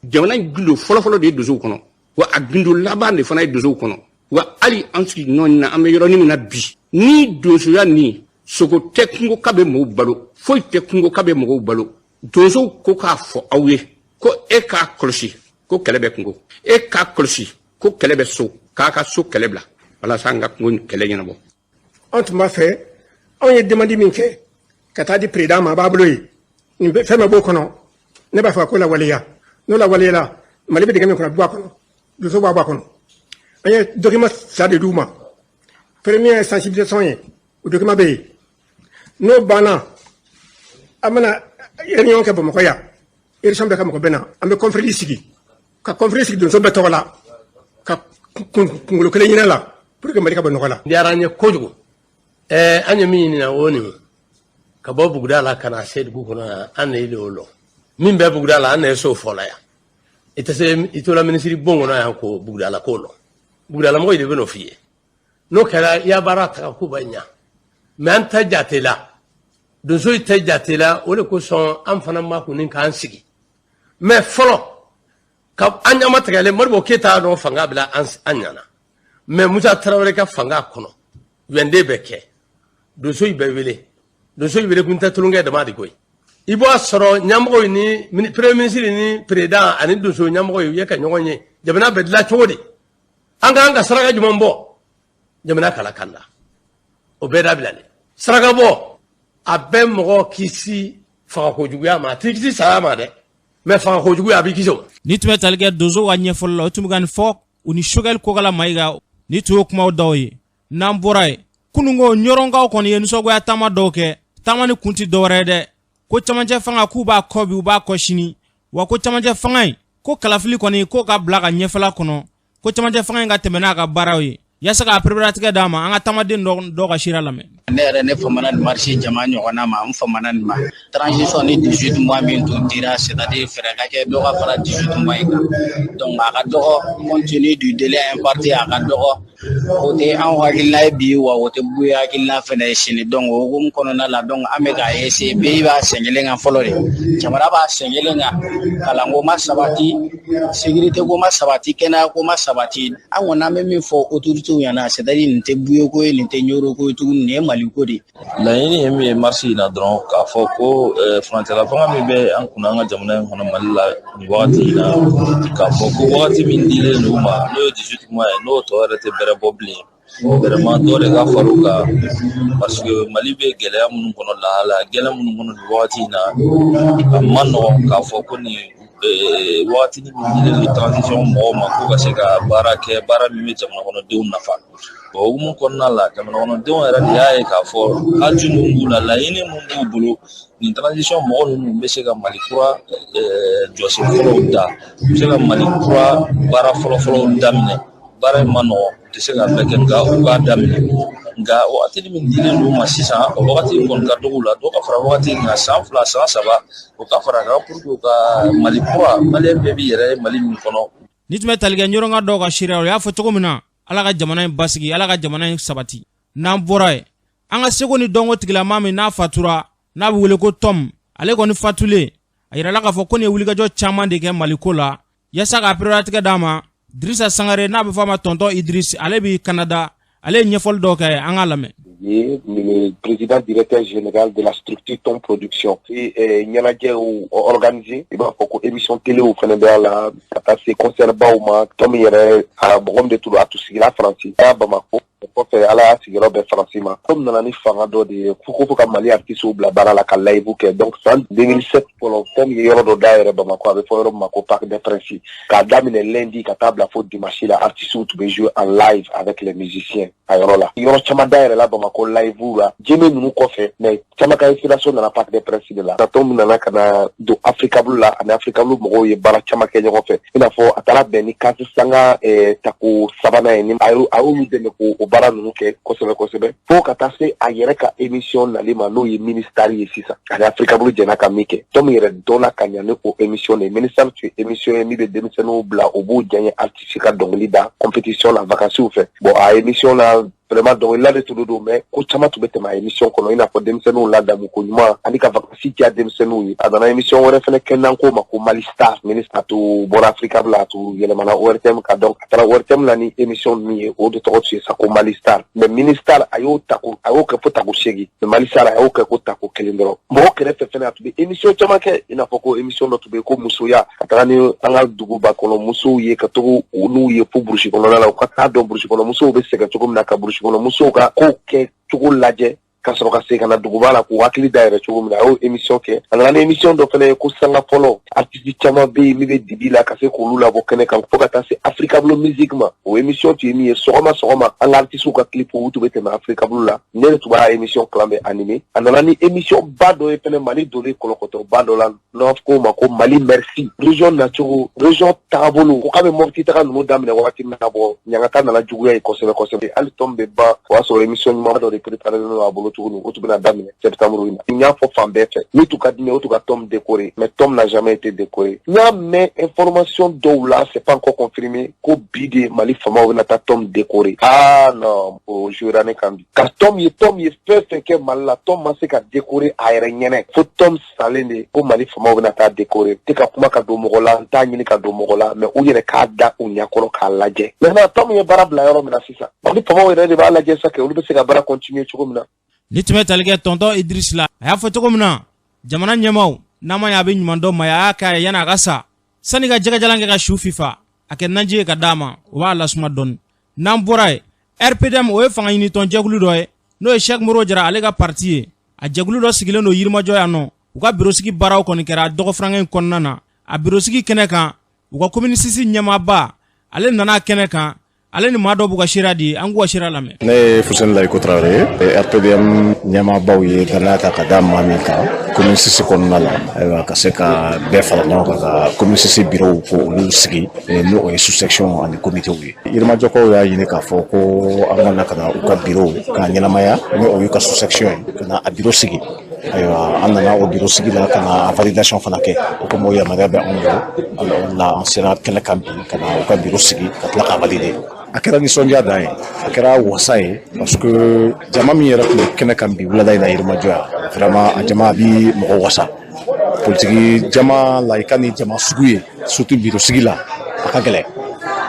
Jamana gindo fɔlɔfɔlɔ de ye donsow kɔnɔ, wa a gindo laban de fana ye donsow kɔnɔ. Wa hali an sigi ɲɔgɔn na, an bɛ yɔrɔnin min na bi, ni donsoya ni sogo tɛ kungo ka bɛ mɔgɔw balo, foyi tɛ kungo ka bɛ mɔgɔw balo. Donsow ko k'a fɔ aw ye ko e k'a kɔlɔsi ko kɛlɛ bɛ kungo, e k'a kɔlɔsi ko kɛlɛ bɛ so, k'a ka so kɛlɛ bila walasa an ka kungo kɛlɛ ɲɛnabɔ. An tun b'a fɛ, anw ye demande min kɛ ka taa di président ma, a b'a bolo yen. Nin fɛn bɛɛ b'o kɔnɔ. Ne b'a fɛ ka ko lawaleya. N'o lawaleyala, Mali bɛ dingɛ min kɔnɔ, a bɛ bɔ a kɔnɔ, donso b'a bɔ a kɔnɔ. An ye document fila de d'u ma. Premier ye sensibilisation ye, o document bɛ yen. N'o banna, an bɛna réunion kɛ Bamakɔ yan. Région bɛɛ ka mɔgɔ bɛ na. An bɛ conférence sigi, ka conférence sigi donso bɛɛ tɔgɔ la, ka kunkolo kelen ɲini la pour que Mali ka bɔ nɔgɔ la. Diyara an ye kojugu. An ye min ɲini o nin ka bɔ buguda la ka na se dugu kɔnɔ yan, an de ye o lɔ min bɛ buguda la, an de ye so fɔ la yan. I tɛ se i tola minisiri bon kɔnɔ yan ko buguda la k'o lɔ, bugudalamɔgɔw de bɛ n'o f'i ye. N'o kɛra, i ya baara taga ko bɛ ɲa. Mɛ an tɛ jate la, donso tɛ jate la. O de kosɔn an fana ma kunni k'an sigi. Mɛ fɔlɔ ka an ɲama tigɛlen, Modibo Keyita nɔ fanga bila an ɲana. Mɛ Musa Tarawele ka fanga kɔnɔ, wɛnde bɛ kɛ, donso bɛ wele. Donso wele kun tɛ tulonkɛ dama de koyi. I b'a sɔrɔ ɲɛmɔgɔw ni premier ministre ni président ani donso ɲɛmɔgɔw u ye ka ɲɔgɔn ye. Jamana bɛ dilan cogo di? An k'an ka saraka jumɛn bɔ jamana kala kanda? O bɛɛ dabilalen. Saraka bɔ, a bɛ mɔgɔ kisi fagakojuguya ma. A t'i kisi saya ma dɛ, mɛ fagakojuguya, a b'i kisi o. Ni tun bɛ tali kɛ donsow ka ɲɛfɔli la, o tun bɛ ka nin fɔ u ni Choguel Kokala Mayiga. Ni tun y'o kumaw daw ye. N'an bɔra yen, kununko ɲɔrɔnkaw kɔni ye nisɔngoya taama dɔw kɛ. Taama ni kun tɛ dɔwɛrɛ ye dɛ, ko camancɛ fanga k'u b'a kɔ bi, u b'a kɔ sini, wa ko camancɛ fanga in, ko kalafili kɔni k'o ka bila ka ɲɛfɛla kɔnɔ, ko camancɛ fanga in ka tɛmɛ n'a ka baaraw ye yaasa k'a pereperelatigɛ d'a ma. An ka taamaden dɔ ka sira lamɛn. Ne yɛrɛ, ne famana nin marche jama ɲɔgɔnna ma, n famana nin ma. Transition ni 18 mois min tun dira, c'est à dire fɛɛrɛ ka kɛ dɔ ka fara 18 mois in kan. Donc a ka dɔgɔ, compte tenu du délai imparti, a ka dɔgɔ. O tɛ anw hakilina ye bi, wa o tɛ Buye hakilina fɛnɛ ye sini. Donc o hukumu kɔnɔna la, donc an bɛ k'a essayer. Pays b'a sen kelen kan fɔlɔ de, jamana b'a sen kelen kan, kalanko ma sabati, sécurité ko ma sabati, kɛnɛya ko ma sabati. An kɔni, an bɛ min fɔ autorités ɲɛna, c'est à dire nin tɛ Buye ko ye, nin tɛ Ɲoro ko ye tuguni, nin ye Mali ko de ye. Laɲini ye min ye marche in na dɔrɔn, k'a fɔ ko furancɛla fanga min bɛ an kunna an ka jamana in kɔnɔ, Mali la, nin wagati in na, k'a fɔ ko wagati min dilen don u ma, n'o ye 18 mois ye, n'o tɔ yɛrɛ tɛ bɛrɛ bɔ bilen, vraiment dɔ de ka far'u kan, parce que Mali bɛ gɛlɛya minnu kɔnɔ, lahalaya gɛlɛn minnu kɔnɔ nin wagati in na, a ma nɔgɔn k'a fɔ ko nin wagati min dilen don transition mɔgɔw ma k'u ka se ka baara kɛ, baara min bɛ jamana kɔnɔdenw nafa. O hukumu kɔnɔna la, jamana kɔnɔdenw yɛrɛ de y'a ye k'a fɔ haju min b'u la, laɲini min b'u bolo, nin transition mɔgɔ ninnu bɛ se ka Mali kura jɔsen fɔlɔw da, u bɛ se ka Mali kura baara fɔlɔ-fɔlɔw daminɛ. Baara in ma nɔgɔn, u tɛ se ka bɛɛ kɛ, nka u k'a daminɛ. Nka wagati min dilen d'u ma sisan, o wagati kɔni ka dɔgɔ u la. Dɔ ka fara wagati in kan, san 2, san 3, o ka fara a kan pour que u ka Mali kura, maliyɛn bɛɛ b'i yɛrɛ ye Mali min kɔnɔ. Ni tun bɛ tali kɛ ɲɔrɔnka dɔw ka seereya, o y'a fɔ cogo min na, Ala ka jamana in basigi, Ala ka jamana in sabati. N'an bɔra yen, an ka seko ni dɔnko tigilama min n'a fatura, n'a bɛ wele ko Tɔm, ale kɔni fatulen, a yirala k'a fɔ ko nin ye wulikajɔ caman de kɛ Maliko la yaasa k'a pereperelatigɛ d'a ma. Dirisa Sangare, n'a bɛ fɔ a ma Tɔntɔn Idris, ale bɛ Kanada, ale ye ɲɛfɔli dɔw kɛ, an k'a lamɛn. Ye le président directeur général de la structure Tom Production et ɲɛnajɛw organisé, i b'a fɔ ko émission téléw fɛnɛ bɛ a la, ka taa se concert baw ma. Tom yɛrɛ, a mɔgɔ min de tun don, a tun sigira Faransi, a Bamako kɔfɛ, Ala y'a sigiyɔrɔ bɛɛ Faransi ma. Tom nana ni fanga dɔ de ye ko ka Mali artistes bila baara la ka live kɛ. Donc san 2007 fɔlɔ, Tom ye yɔrɔ dɔ dayɛlɛ Bamako, a bɛ fɔ yɔrɔ min ma ko Parc des Princes, k'a daminɛ lundi ka taa bila fo dimanche la, artistes tun bɛ jouer en live avec les musiciens a yɔrɔ la. Yɔrɔ caman dayɛlɛla Bamako live la jeme ninnu kɔfɛ, mais caman ka inspiration nana Parc des Princes de la. Tom nana ka na don Africable la, ani Africable mɔgɔw ye baara caman kɛ ɲɔgɔn fɛ, i n'a fɔ a taara bɛn ni Kasi Sanga tako sabanan ye, ni a y'olu dɛmɛ k'o baara ninnu kɛ kosɛbɛ kosɛbɛ, fo ka taa se a yɛrɛ ka émission nali ma, n'o ye Ministar ye sisan. Ani Africable jɛnna ka min kɛ, Tom yɛrɛ dɔnna ka ɲa ni o émission de ye. Ministar tun ye émission ye min bɛ denmisɛnninw bila, u b'u diyaɲɛ artiste ka dɔnkili da compétition la vacances fɛ. Bon, a émission la, vraiment dɔnkilila de tun don, mais ko caman tun bɛ tɛmɛ a émission kɔnɔ, i n'a fɔ denmisɛnninw ladamu ko ɲuman ani ka vacances diya denmisɛnninw ye. A nana émission wɛrɛ fɛnɛ kɛ n'an k'o ma ko Mali Star. Ministre a tun bɔra Africable, a tun yɛlɛmana ORTM kan. Donc a taara ORTM la ni émission min ye, o de tɔgɔ tun ye sa ko Mali Star. Mais Mini Star, a y'o tako, a y'o kɛ fo tako 8, mais Mali Star, a y'o kɛ ko tako kelen dɔrɔn. Mɔgɔ kɛrɛfɛ fɛnɛ, a tun bɛ émission caman kɛ, i n'a fɔ ko émission dɔ tun bɛ yen ko musoya, ka taga ni an ka duguba kɔnɔ musow ye, ka togo n'u ye fo burusi kɔnɔna la, u ka taa dɔn burusi kɔnɔ musow bɛ sɛgɛn cogo min na, ka burusi kɔnɔ musow ka kow kɛ cogo lajɛ, ka sɔrɔ ka segin ka na duguba la k'u hakili dayɛlɛ cogo min na. A y'o émission kɛ. A nana ni émission dɔ fɛnɛ ye ko Sanga fɔlɔ, artiste caman bɛ yen min bɛ dibi la, ka se k'olu labɔ kɛnɛ kan, fo ka taa se Africable Musique ma. O émission tun ye min ye, sɔgɔma sɔgɔma, an ka artistes ka clip u tun bɛ tɛmɛ Africable la, ne de tun b'a émission clan bɛ animé. A nana ni émission ba dɔ ye fɛnɛ, Mali donnen kɔlɔkɔtɔba dɔ la, n'an k'o ma ko Mali Merci. Région nacogo, région tagabolo, ko k'a bɛ Mɔpiti taga ninnu daminɛ wagati min na, bɔ ɲangata nana juguya ye kosɛbɛ kosɛbɛ. Hali tɔn bɛ ban, o y'a sɔrɔ émission ɲuman dɔ de préparé don a bolo tuguni, o tun bɛna daminɛ septembre in na. N y'a fɔ fan bɛɛ fɛ, min tun ka di ne ye, o tun ka Tom décoré, mais Tom n'a jamais été décoré. N y'a mɛn information dɔw la, c'est pas encore confirmé, ko bi de Mali faamaw bɛna taa Tom décoré. Ah non, o jouera ne kan bi ka Tom ye. Tom ye fɛn fɛn kɛ Mali la, Tom ma se ka décoré a yɛrɛ ɲɛnɛ, fo Tom salen de ko Mali faamaw bɛna taa décoré. Tɛ ka kuma ka don mɔgɔ la, n t'a ɲini ka don mɔgɔ la, mais u yɛrɛ k'a da u ɲɛkɔrɔ k'a lajɛ. Maintenant, Tom ye baara bila yɔrɔ min na sisan, Mali faamaw yɛrɛ de b'a lajɛ sa kɛ olu bɛ se ka baara continuer cogo min na. Ni tun bɛ tali kɛ Tɔntɔn Idris la, a y'a fɔ cogo min na, jamana ɲɛmaw n'a ma ɲɛ, a bɛ ɲuman dɔn ma, a y'a kɛ a ye yanni a ka sa, sani ka jɛgɛjalan kɛ ka su fifa, a kɛ naji ye ka d'a ma, o b'a lasuma dɔɔni. N'an bɔra yen, RPDM, o ye fanga ɲinitɔn jɛkulu dɔ ye, n'o ye Sɛki Modibo Jara ale ka parti ye. A jɛkulu dɔ sigilen don Yirimajɔ yan nɔ. U ka birosigi baaraw kɔni kɛra dɔgɔfurankɛ in kɔnɔna na. A birosigi kɛnɛ kan, u ka commune 6 ɲɛmaaba, ale nana kɛnɛ kan, ale ni maa dɔ b'u ka seereya di. An k'u ka seereya lamɛn. Ne ye Fuseni Layiko Tarawele ye. RPDM ɲɛmaabaw ye danaya ta ka da maa min kan commune 6 kɔnɔna la, ayiwa, ka se ka bɛɛ fara ɲɔgɔn kan ka commune 6 bureau ko olu sigi, n'o o ye sous section ani comité ye. Yirimajɔkaw y'a ɲini k'a fɔ ko an ka na ka na u ka bureau k'a ɲɛnamaya, n'o o y'u ka sous section ye, ka na a bureau sigi. Ayiwa, an nana o bureau sigi la ka na a validation fana kɛ. O komi o yamaruya bɛ anw bolo, o la an sera kɛnɛ kan bi ka na u ka bureau sigi ka tila k'a valider. A kɛra nisɔndiya dan ye, a kɛra wasa ye, parce que jama min yɛrɛ tun bɛ kɛnɛ kan bi wulada in na Yirimajɔ yan, vraiment a jama a bi mɔgɔ wasa. Politiki jama la, i ka nin jama sugu ye, surtout biro sigi la, a ka gɛlɛn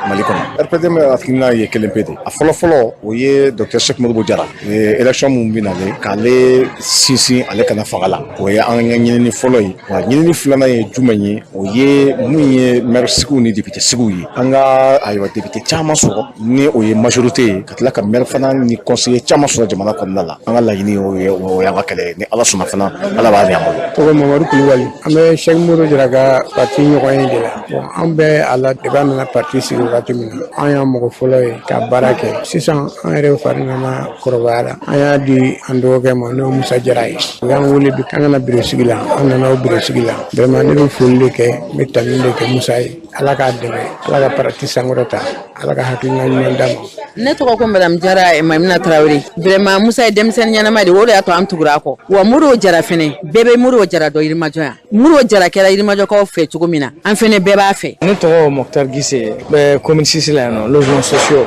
Mali kɔnɔ. RPDM hakilina ye kelen pe de. A fɔlɔ fɔlɔ, o ye docteur Cheick Modibo Diarra, élection mun bɛ nalen, k'ale sinsin ale kana fanga la, o ye an ka ɲinini fɔlɔ ye. Wa ɲinini filanan ye jumɛn ye? O ye mun ye, maire sigiw ni député sigiw ye. An ka, ayiwa, député caman sɔrɔ, ni o ye majorité ye, ka tila ka maire fana ni conseiller caman sɔrɔ jamana kɔnɔna la. An ka laɲini o ye, o y'an ka kɛlɛ ye. Ni Ala sɔnna fana, Ala b'a ɲɛ an bolo. Tɔgɔ Mamadu Kulubali. An bɛ Cheick Modibo Diarra ka parti ɲɔgɔn ye de la. Bon, an bɛ a la depuis a nana parti sigi wagati min na, an y'an mɔgɔ fɔlɔ ye ka baara kɛ. Sisan an yɛrɛ fari nana kɔrɔbaya la, an y'a di an dɔgɔkɛ ma, n'o ye Musa Jara ye. U y'an wele bi k'an kana biro sigi la, an nana o biro sigi la. Vraiment, ne bɛ foli de kɛ, n bɛ tanu de kɛ Musa ye. Ala k'a dɛmɛ, Ala ka parti sankɔrɔta, Ala ka hakilina ɲuman d'a ma. Ne tɔgɔ ko madame Jara Mamina Tarawele. Vraiment, Musa ye denmisɛnnin ɲɛnama de, o de y'a to an tugura a kɔ. Wa Modibo Jara fɛnɛ, bɛɛ bɛ Modibo Jara dɔn Yirimajɔ yan. Modibo Jara kɛra Yirimajɔkaw fɛ cogo min na, an fɛnɛ bɛɛ b'a fɛ. Ne tɔgɔ Mokhtar Gise, bɛ commune 6 la yan nɔ, logement sociaux.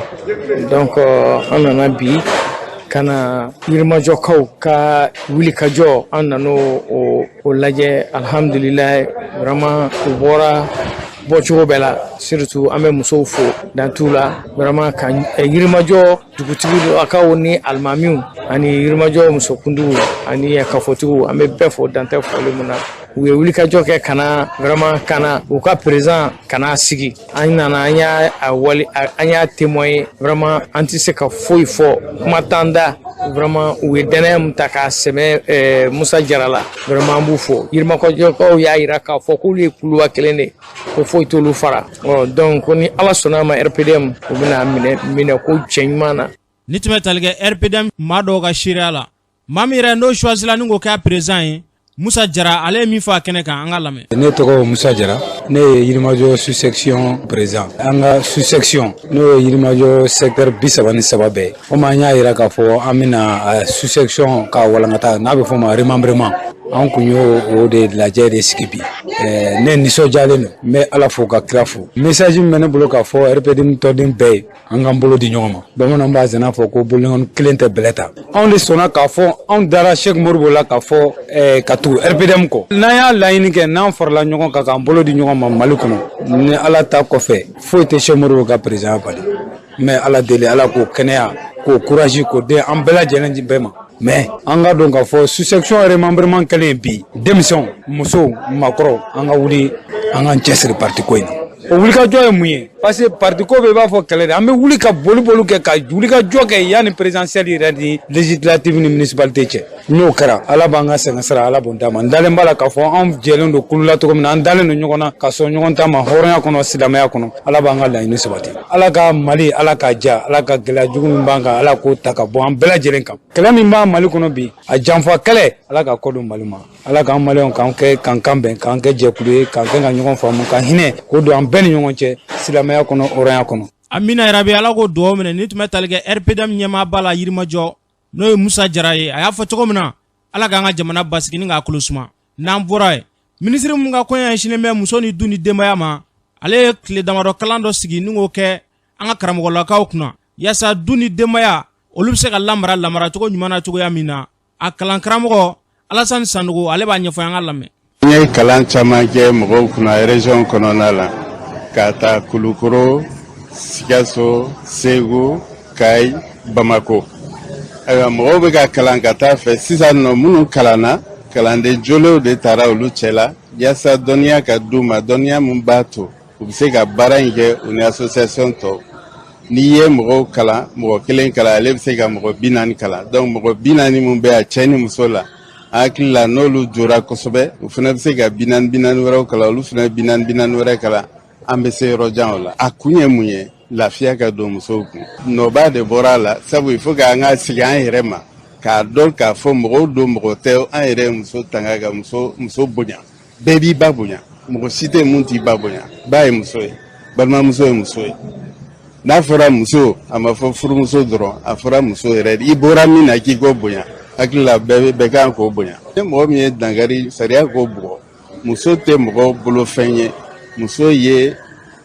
Donc an nana bi ka na Yirimajɔkaw ka wulikajɔ, an nan'o o lajɛ. Alhamdulilayi, vraiment u bɔra bɔcogo bɛɛ la. Surtout an bɛ musow fo dan t'u la, vraiment ka Yirimajɔ dugutigi akaw ni alimamiw ani Yirimajɔ musokuntigiw ani kafotigiw, an bɛ bɛɛ fo dan tɛ foli mun na. U ye wulikajɔ kɛ ka na, vraiment ka na u ka président ka na sigi. An nana, an y'a a wali, an y'a témoigner. Vraiment an tɛ se ka foyi fɔ, kuma t'an da. Vraiment u ye danaya min ta k'a sɛmɛ Musa Jara la, vraiment an b'u fo. Yirimajɔkaw y'a yira k'a fɔ k'olu ye kuluba kelen de, ko foyi t'olu fara. Ɔ donc ko ni Ala sɔnna a ma, RPDM u bɛna minɛ minɛ ko cɛ ɲuman na. Ni tun bɛ tali kɛ RPDM maa dɔw ka seereya la, maa min yɛrɛ n'o choisi la ni k'o kɛ président ye, Musa Jara, ale ye min fɔ a kɛnɛ kan, an ka lamɛn. Ne tɔgɔ Musa Jara, ne ye Yirimajɔ sous section président. An ka sous section, n'o ye Yirimajɔ secteur 33 bɛɛ, komi an y'a yira k'a fɔ an bɛna sous section ka walankata, n'a bɛ fɔ o ma remembrement, an kun y'o o de lajɛ de sigi bi. Ne nisɔndiyalen don, n bɛ Ala fo ka kira fo. Message min bɛ ne bolo k'a fɔ RPDM tɔnden bɛɛ ye, an k'an bolo di ɲɔgɔn ma. Bamananw b'a zana fɔ ko bolonkɔni kelen tɛ bɛlɛ ta. Anw de sɔnna k'a fɔ anw dara Cheick Modibo la k'a fɔ ka tugu RPDM kɔ. N'an y'a laɲini kɛ, n'an farala ɲɔgɔn kan k'an bolo di ɲɔgɔn ma Mali kɔnɔ, ni Ala ta kɔfɛ, foyi tɛ Cheick Modibo ka président bali. N bɛ Ala deli, Ala k'o kɛnɛya, k'o courage k'o di an bɛɛ lajɛlen bɛɛ ma. Mais an ka dɔn k'a fɔ sous section remembrement kɛlen bi, denmisɛnw, musow, maakɔrɔw, an ka wuli, an k'an cɛsiri parti ko in na. O wulikajɔ ye mun ye? Parce que parti ko bɛ i b'a fɔ kɛlɛ de. An bɛ wuli ka boli boli kɛ, ka wulikajɔ kɛ yanni présidentielle yɛrɛ ni législative ni municipalité cɛ. N'o kɛra, Ala b'an ka sɛgɛn sara, Ala b'o d'a ma. N dalen b'a la k'a fɔ anw jɛlen don kulu la cogo min na, an dalen don ɲɔgɔn na ka sɔn ɲɔgɔn ta ma hɔrɔnya kɔnɔ, silamɛya kɔnɔ. Ala b'an ka laɲini sabati. Ala ka Mali, Ala k'a ja. Ala ka gɛlɛya jugu min b'an kan, Ala k'o ta ka bɔ an bɛɛ lajɛlen kan. Kɛlɛ min b'an Mali kɔnɔ bi, a janfa kɛlɛ, Ala ka kɔ don Mali ma. Ala k'an maliyɛnw k'an kɛ k'an kan bɛn, k'an kɛ jɛkulu ye, k'an kɛ ka ɲɔgɔn faamu, ka hinɛ k'o don an bɛɛ ni ɲɔgɔn cɛ, silamɛya kɔnɔ, hɔrɔnya kɔnɔ. Amina yarabi, Ala ko dugawu minɛ. Ni tun bɛ tali kɛ RPDM ɲɛmaaba la Yirimajɔ, n'o ye Musa Jara ye, a y'a fɔ cogo min na, Ala k'an ka jamana basigi ni k'a kolo suma. N'an bɔra yen, minisiri mun ka koɲɛ ɲɛsinnen bɛ muso ni du ni denbaya ma, ale ye tile damadɔ kalan dɔ sigi ni k'o kɛ an ka karamɔgɔlakaw kunna, yaasa du ni denbaya olu bɛ se ka lamara lamaracogo ɲuman na cogoya min na. A kalan karamɔgɔ Alasani Sanogo, ale b'a ɲɛfɔ, an ka lamɛn. N ye kalan caman kɛ mɔgɔw kunna région kɔnɔna la, k'a ta Kulukoro, Sikaso, Segu, Kayi, Bamako. Ayiwa, mɔgɔw bɛ ka kalan ka taa fɛ sisan nɔ. Minnu kalanna, kalanden jolenw de taara olu cɛ la, yaasa dɔnniya ka d'u ma, dɔnniya min b'a to u bɛ se ka baara in kɛ u ni association tɔw. N'i ye mɔgɔw kalan, mɔgɔ kelen kalan, ale bɛ se ka mɔgɔ 40 kalan. Donc mɔgɔ 40 min bɛ yan, cɛ ni muso la, an hakili la n'olu jora kosɛbɛ, u fana bɛ se ka 40 40 wɛrɛw kalan, olu fana bɛ 40 40 wɛrɛ kalan, an bɛ se yɔrɔ jan o la. A kun ye mun ye? Lafiya ka don musow kun. Nɔba de bɔra a la, sabu il faut que an ka sigi an yɛrɛ ma k'a dɔn k'a fɔ mɔgɔw don, mɔgɔ tɛ. An yɛrɛ ye muso tanga ka muso bonya. Bɛɛ b'i ba bonya, mɔgɔ si tɛ mun t'i ba bonya. Ba ye muso ye, balimamuso ye muso ye. N'a fɔra muso, a ma fɔ furumuso dɔrɔn, a fɔra muso yɛrɛ. I bɔra min na k'i k'o bonya, hakili la bɛɛ kan k'o bonya. Ni mɔgɔ min ye dankari, sariya k'o bugɔ. Muso tɛ mɔgɔ bolofɛn ye, muso ye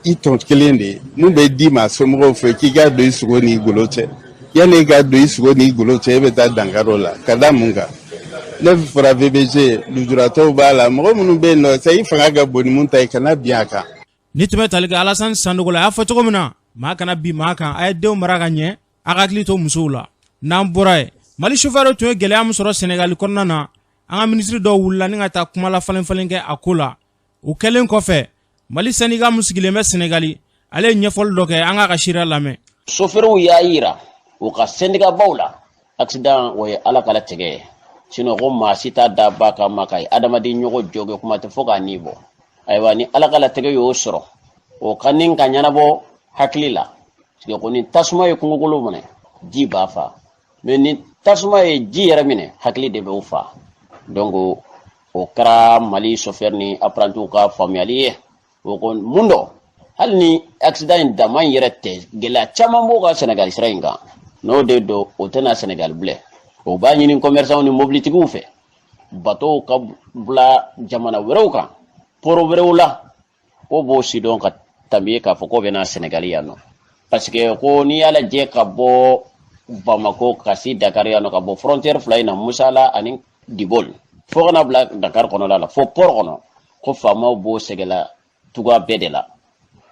i tɔn kelen de ye mun bɛ d'i ma somɔgɔw fɛ k'i ka don i sogo n'i golo cɛ. Yanni i ka don i sogo n'i golo cɛ, e bɛ taa dankari o la ka da mun kan? Ne fɔra VBG, lujuratɔw b'a la, mɔgɔ minnu bɛ yen nɔ sa, i fanga ka bon ni mun ta ye, kana bin a kan. Ni tun bɛ tali kɛ Alasani Sanogo la, a y'a fɔ cogo min na, maa kana bin maa kan, a ye denw mara ka ɲɛ, a ka hakili to musow la. N'an bɔra yen, Mali sofɛriw tun ye gɛlɛya min sɔrɔ Sɛnɛgali kɔnɔna na, an ka minisiri dɔw wulila ni ka taa kuma la falen falen kɛ a ko la. O kɛlen kɔfɛ, Mali sɛndika min sigilen bɛ Sɛnɛgali, ale ye ɲɛfɔli dɔ kɛ, an k'a ka seereya lamɛn. Sofɛriw y'a yira u ka sɛndikabaw la, accident o ye Ala ka latigɛ ye, sinon ko maa si t'a da ba kama ka ye adamaden ɲɔgɔn jogin, kuma tɛ fo k'a ni bɔ. Ayiwa, ni Ala ka latigɛ y'o sɔrɔ, o ka nin ka ɲɛnabɔ hakili la, parce que ko ni tasuma ye kungokolo minɛ, ji b'a fa, mais ni tasuma ye ji yɛrɛ minɛ, hakili de b'o fa. Donc o kɛra Mali chauffeur ni apprentis ka faamuyali ye. O ko mun dɔ, hali ni accident in dama in yɛrɛ tɛ, gɛlɛya caman b'o ka Senegal sira in kan, n'o de don o tɛna Senegal bilen. O b'a ɲini commerçant ni mobilitigiw fɛ, bateau ka bila jamana wɛrɛw kan, port wɛrɛw la, ko b'o sidɔn ka tɛmɛ k'a fɔ k'o bɛ na Senegal yan nɔ, parce que ko n'i y'a lajɛ ka bɔ Bamako ka se Dakar yan nɔ, ka bɔ frontière fila in na, Musala ani Dibol, fo kana bila Dakar kɔnɔla la, fo port kɔnɔ, ko faamaw b'o sɛgɛla tuga bɛɛ de la,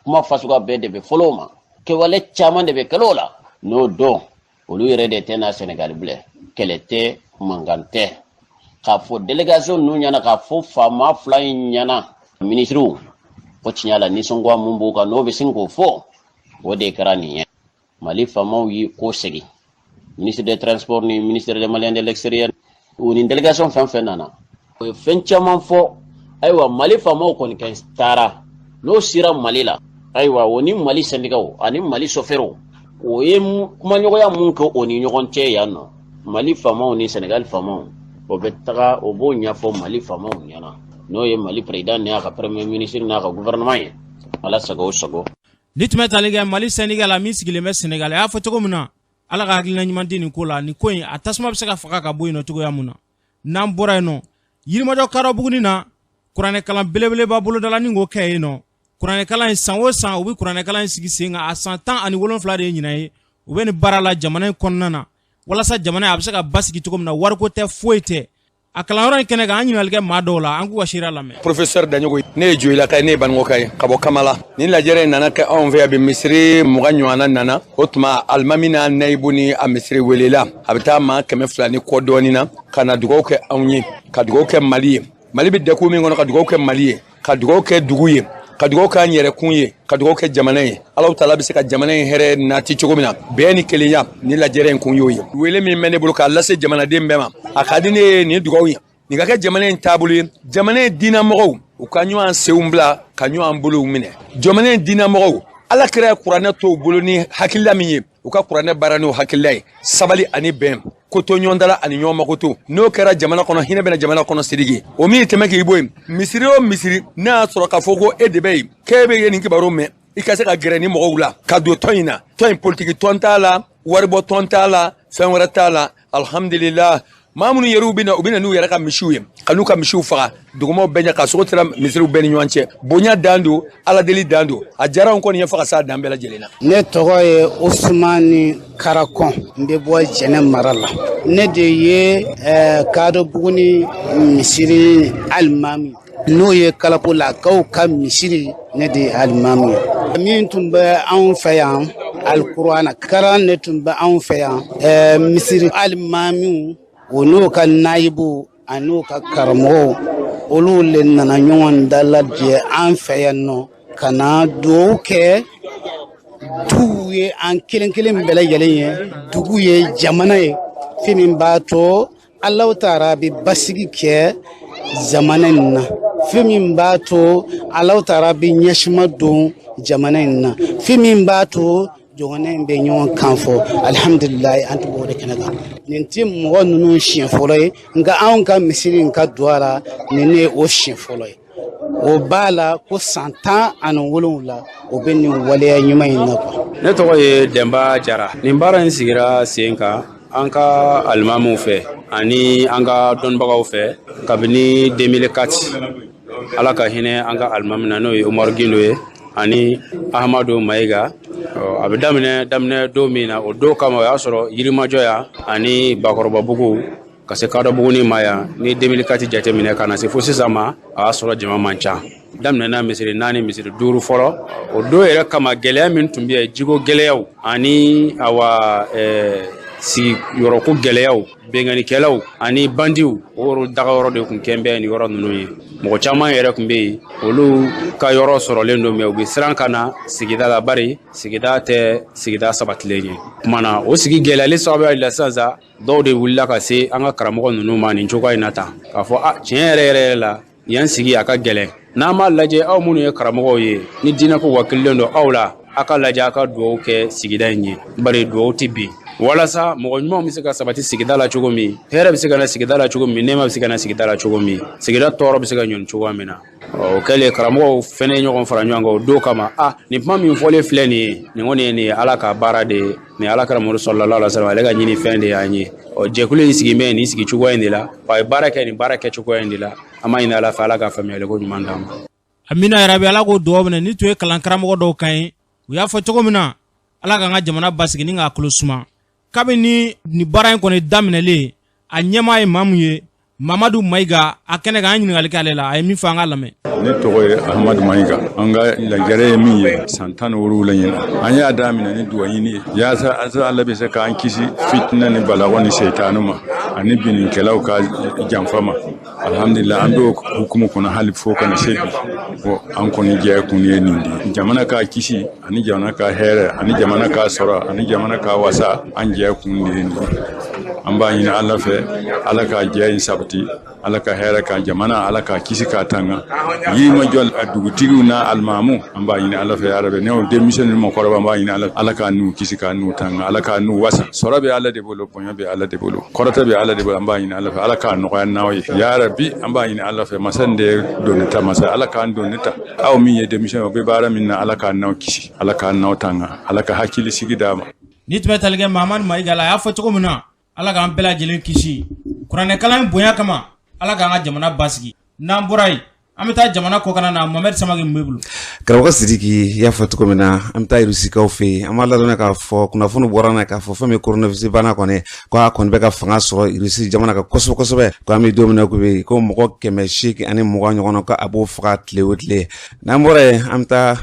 kuma fasuguya bɛɛ de bɛ fɔlɔ o ma, kɛwale caman de bɛ kɛlɛ o la. N'o don olu yɛrɛ de tɛna Senegal bilen, kɛlɛ tɛ, mankan tɛ, k'a fɔ délégation ninnu ɲɛna, k'a fɔ faama fila in ɲɛna, minisiriw, ko tiɲɛ la nisɔngoya mun b'u kan, n'o bɛ sin k'o fɔ, o de kɛra nin ye. Mali faamaw y'i ko segin, ministre des Transports ni ministre des Maliens de l'extérieur, u ni délégation fɛn fɛn nana, o ye fɛn caman fɔ. Ayiwa, Mali faamaw kɔni kɛ taara n'o sera Mali la, ayiwa, o ni Mali syndicats ani Mali chauffeurs, o ye kumaɲɔgɔnya mun kɛ o ni ɲɔgɔn cɛ yan nɔ, Mali faamaw ni Sénégal faamaw, o bɛ taga o b'o ɲɛfɔ Mali faamaw ɲɛna, n'o ye Mali président n'a ka premier ministre n'a ka gouvernement ye. Ala sago o sago. Ni tun bɛ tali kɛ Mali syndicat la min sigilen bɛ Sénégal, a y'a fɔ cogo min na, Ala ka hakilina ɲuman di nin ko la, nin ko in a tasuma bɛ se ka faga ka bɔ yen nɔ cogoya mun na. N'an bɔra yen nɔ, Yirimajɔ Karɔbuguni na, kuranɛkalan belebeleba bolodala ni k'o kɛ yen nɔ. Kuranɛkalan in, san o san u bɛ kuranɛkalan in sigi sen kan, a san 17 de ye ɲinan ye. U bɛ nin baara la jamana in kɔnɔna na walasa jamana a bɛ se ka basigi cogo min na, wariko tɛ, foyi tɛ. A kalanyɔrɔ in kɛnɛ kan, an ɲininkali kɛ maa dɔw la, an k'u ka seereya lamɛn. Professeur Daɲogo, ne ye Joyilaka ye, ne ye Banikɔka ye ka bɔ Kamala. Nin lajɛrɛ in nana kɛ anw fɛ yan bi, misiri 20 ɲɔgɔnna nana. O tuma alimami n'a nayibu ni a misiri welela, a bɛ taa maa 200 ni kɔ dɔɔnin na, ka na dugawu kɛ anw ye, ka dugawu kɛ Mali ye. Mali bɛ dɛkun min kɔnɔ, ka dugawu kɛ Mali ye, ka dugawu kɛ dugu ye, ka dugawu kɛ an yɛrɛkun ye, ka dugawu kɛ jamana ye. Alahu taala bɛ se ka jamana in hɛrɛ nati cogo min na, bɛn ni kelenya, ni lajɛrɛ in kun y'o ye. Wele min bɛ ne bolo k'a lase jamanaden bɛɛ ma, a ka di ne ye nin dugawu ye, nin ka kɛ jamana in taabolo ye. Jamana in diinɛmɔgɔw, u ka ɲɔgɔn senw bila ka ɲɔgɔn bolow minɛ. Jamana in diinɛmɔgɔw, Ala kira ye kuranɛ t'o bolo ni hakilila min ye, u ka kuranɛ baara n'o hakilila ye, sabali ani bɛn, koto ɲɔgɔn ani ɲɔgɔn makoto. N'o kɛra jamana kɔnɔ, hinɛ bɛna jamana kɔnɔ. Sidiki, o min tɛmɛ k'i bɔ yen, misiri o misiri n'a y'a sɔrɔ k'a fɔ ko e de bɛ yen, k'e bɛ nin kibaru mɛn, i ka se ka gɛrɛ ni mɔgɔw la ka don tɔn in na. Tɔn in, politiki tɔn t'a la, waribɔ tɔn t'a la, fɛn wɛrɛ t'a la. Alhamdulillah, maa minnu yɛrɛw bɛ na, u bɛ na n'u yɛrɛ ka misiw ye, ka n'u ka misiw faga dugumaw bɛɛ ɲɛ, ka sogo tira misiriw bɛɛ ni ɲɔgɔn cɛ. Bonya dan don, Ala deli dan don. A diyara anw kɔni ye fo ka s'a dan bɛɛ lajɛlen na. Ne tɔgɔ ye Usumani Karakɔn, n bɛ bɔ Jɛnɛ mara la. Ne de ye Kadɔbuguni misiri alimami, n'o ye Kalapolakaw ka misiri, ne de ye alimami ye. Min tun bɛ anw fɛ yan, alikuranɛ karan ne tun bɛ anw fɛ yan, misiri alimamiw, o n'o ka nayibu ani ka karamɔgɔw, olu le nana ɲɔgɔn dalajɛ an fɛ yan nɔ ka na dugawu kɛ dugu ye, an kelen kelen bɛɛ lajɛlen ye, dugu ye, jamana ye, fɛn min b'a to Alahu taala bɛ basigi kɛ jamana in na, fɛn min b'a to Alahu taala bɛ ɲɛsuma don jamana in na, fɛn min b'a to jamana in bɛ ɲɔgɔn kan fɔ. Alihamudulilayi, an tun b'o de kɛnɛ kan. Nin tɛ mɔgɔ ninnu siɲɛ fɔlɔ ye, nka anw ka misiri in ka don a la, nin ne ye o siɲɛ fɔlɔ ye. O b'a la ko san 17, o bɛ nin waleya ɲuman in na quoi. Ne tɔgɔ ye Dɛnba Jara. Nin baara in sigira sen kan an ka alimamiw fɛ ani an ka dɔnnibagaw fɛ kabini 2004. Ala ka hinɛ an ka alimami na, n'o ye Umaru Gindo ye. Ani Ahamadu Mayiga. A bɛ daminɛ don min na, o don kama, o y'a sɔrɔ Yirimajɔ yan ani Bakɔrɔbabugu ka se Kadɔbuguni ma yan, ni 2004 jateminɛ ka na se fo sisan ma, a y'a sɔrɔ jama man ca. Daminɛna misiri naani, misiri duuru fɔlɔ. O don yɛrɛ kama, gɛlɛya min tun bɛ yen, jiko gɛlɛyaw ani awa sigiyɔrɔko gɛlɛyaw, binkannikɛlaw ani bandiw, o yɔrɔ dagayɔrɔ de tun kɛn bɛ nin yɔrɔ ninnu ye. Mɔgɔ caman yɛrɛ tun bɛ yen, olu ka yɔrɔ sɔrɔlen don, mais u bɛ siran ka na sigida la, bari sigida tɛ sigida sabatilen ye. Tuma na o sigi gɛlɛyali sababuya la sisan sa, dɔw de wulila ka se an ka karamɔgɔ ninnu ma nin cogoya in na tan, k'a fɔ a tiɲɛ yɛrɛ yɛrɛ yɛrɛ la, yan sigi a ka gɛlɛn. N'an b'a lajɛ, aw minnu ye karamɔgɔw ye, ni diinɛko wakililen don aw la, a ka lajɛ, a ka dugawu kɛ sigida in ye, bari dugawu tɛ bin, walasa mɔgɔ ɲumanw bɛ se ka sabati sigida la cogo min, hɛrɛ bɛ se ka na sigida la cogo min, nɛɛma bɛ se ka na sigida la cogo min, sigida tɔɔrɔ bɛ se ka ɲɔni cogoya min na. O kɛlen, karamɔgɔw fɛnɛ ye ɲɔgɔn fara ɲɔgɔn kan o don kama. A nin kuma min fɔlen filɛ nin ye, nin kɔni ye nin ye Ala ka baara de ye, nin Ala kira Muhamadu sallallahu alaihi wasallam, ale ka ɲini fɛn de y'an ye. Ɔ jɛkulu in sigi bɛ nin sigi cogoya in de la, a ye baara kɛ nin baara kɛ cogoya in de la. An b'a ɲini Ala fɛ, Ala ka faamuyali ko ɲuman d'an ma. Amina yarabi, Ala k'o dugawu minɛ. Nin tun ye kalan karamɔgɔ dɔw kan ye, u y'a fɔ cogo min na, Ala k'an ka jamana basigi ni k'a kolo suma. Kabini nin baara in kɔni daminɛlen, a ɲɛmaa ye maa mun ye, Mamadu Mayiga, a kɛnɛ kan, an ɲininkali k'ale la, a ye min fɔ, an k'a lamɛn. Ne tɔgɔ ye Ahamadu Mayiga. An ka lajɛrɛ ye min ye, san 17 ɲinan, an y'a daminɛ ni duwa ɲini ye, yaasa Ala bɛ se k'an kisi fitinɛ ni balagɔ ni seitanu ma ani binnikɛlaw ka janfa ma. Alhamdulillah, an b'o hukumu kɔnɔ hali fo ka na se bi. Bon, an kɔni jɛ kun ye nin de ye, jamana ka kisi ani jamana ka hɛrɛ ani jamana ka sɔrɔ ani jamana ka wasa. An jɛ kun de ye nin ye. An b'a ɲini Ala fɛ, Ala ka jɛ in sabati, Ala ka hɛrɛ ka jamana, Ala ka kisi k'a tanga. Yirimajɔ a dugutigiw n'a alimamu, an b'a ɲini Ala fɛ yarabi, ne denmisɛnnin ni mɔgɔkɔrɔba, an b'a ɲini Ala, Ala k'a n'u kisi k'a n'u tanga, Ala k'a n'u wasa. Sɔrɔ bɛ Ala de bolo, bonya bɛ Ala de bolo, kɔrɔta bɛ Ala de bolo. An b'a ɲini Ala fɛ, Ala k'a nɔgɔya n'aw ye yarabi. An b'a ɲini Ala fɛ, masa in de ye doni ta masa, Ala k'an doni ta. Aw min ye denmisɛn, o bɛ baara min na, Ala k'a n'aw kisi, Ala k'a n'aw tanga, Ala ka hakili sigi d'a ma. Ni tun bɛ tali kɛ Mamadu Mayiga la, a y'a fɔ cogo min na, Ala k'an bɛɛ lajɛlen kisi kuranɛkalan in bonya kama, Ala k'an ka jamana basigi. N'an bɔra yen, an bɛ taa jamana kɔkan na. Mohamed Samake mun b'i bolo? Karamɔgɔ Sidiki, i y'a fɔ cogo min na, an bɛ taa Irusikaw fɛ yen. An b'a ladɔnniya k'a fɔ kunnafoni bɔra na k'a fɔ fɛn min ye coronavirus bana kɔni, ko a kɔni bɛ ka fanga sɔrɔ Irusi jamana kan kosɛbɛ kosɛbɛ. Ko an bɛ don min na ko bi, ko mɔgɔ 820 ɲɔgɔn na, ko a b'o faga tile o tile. N'an bɔra yen, an bɛ taa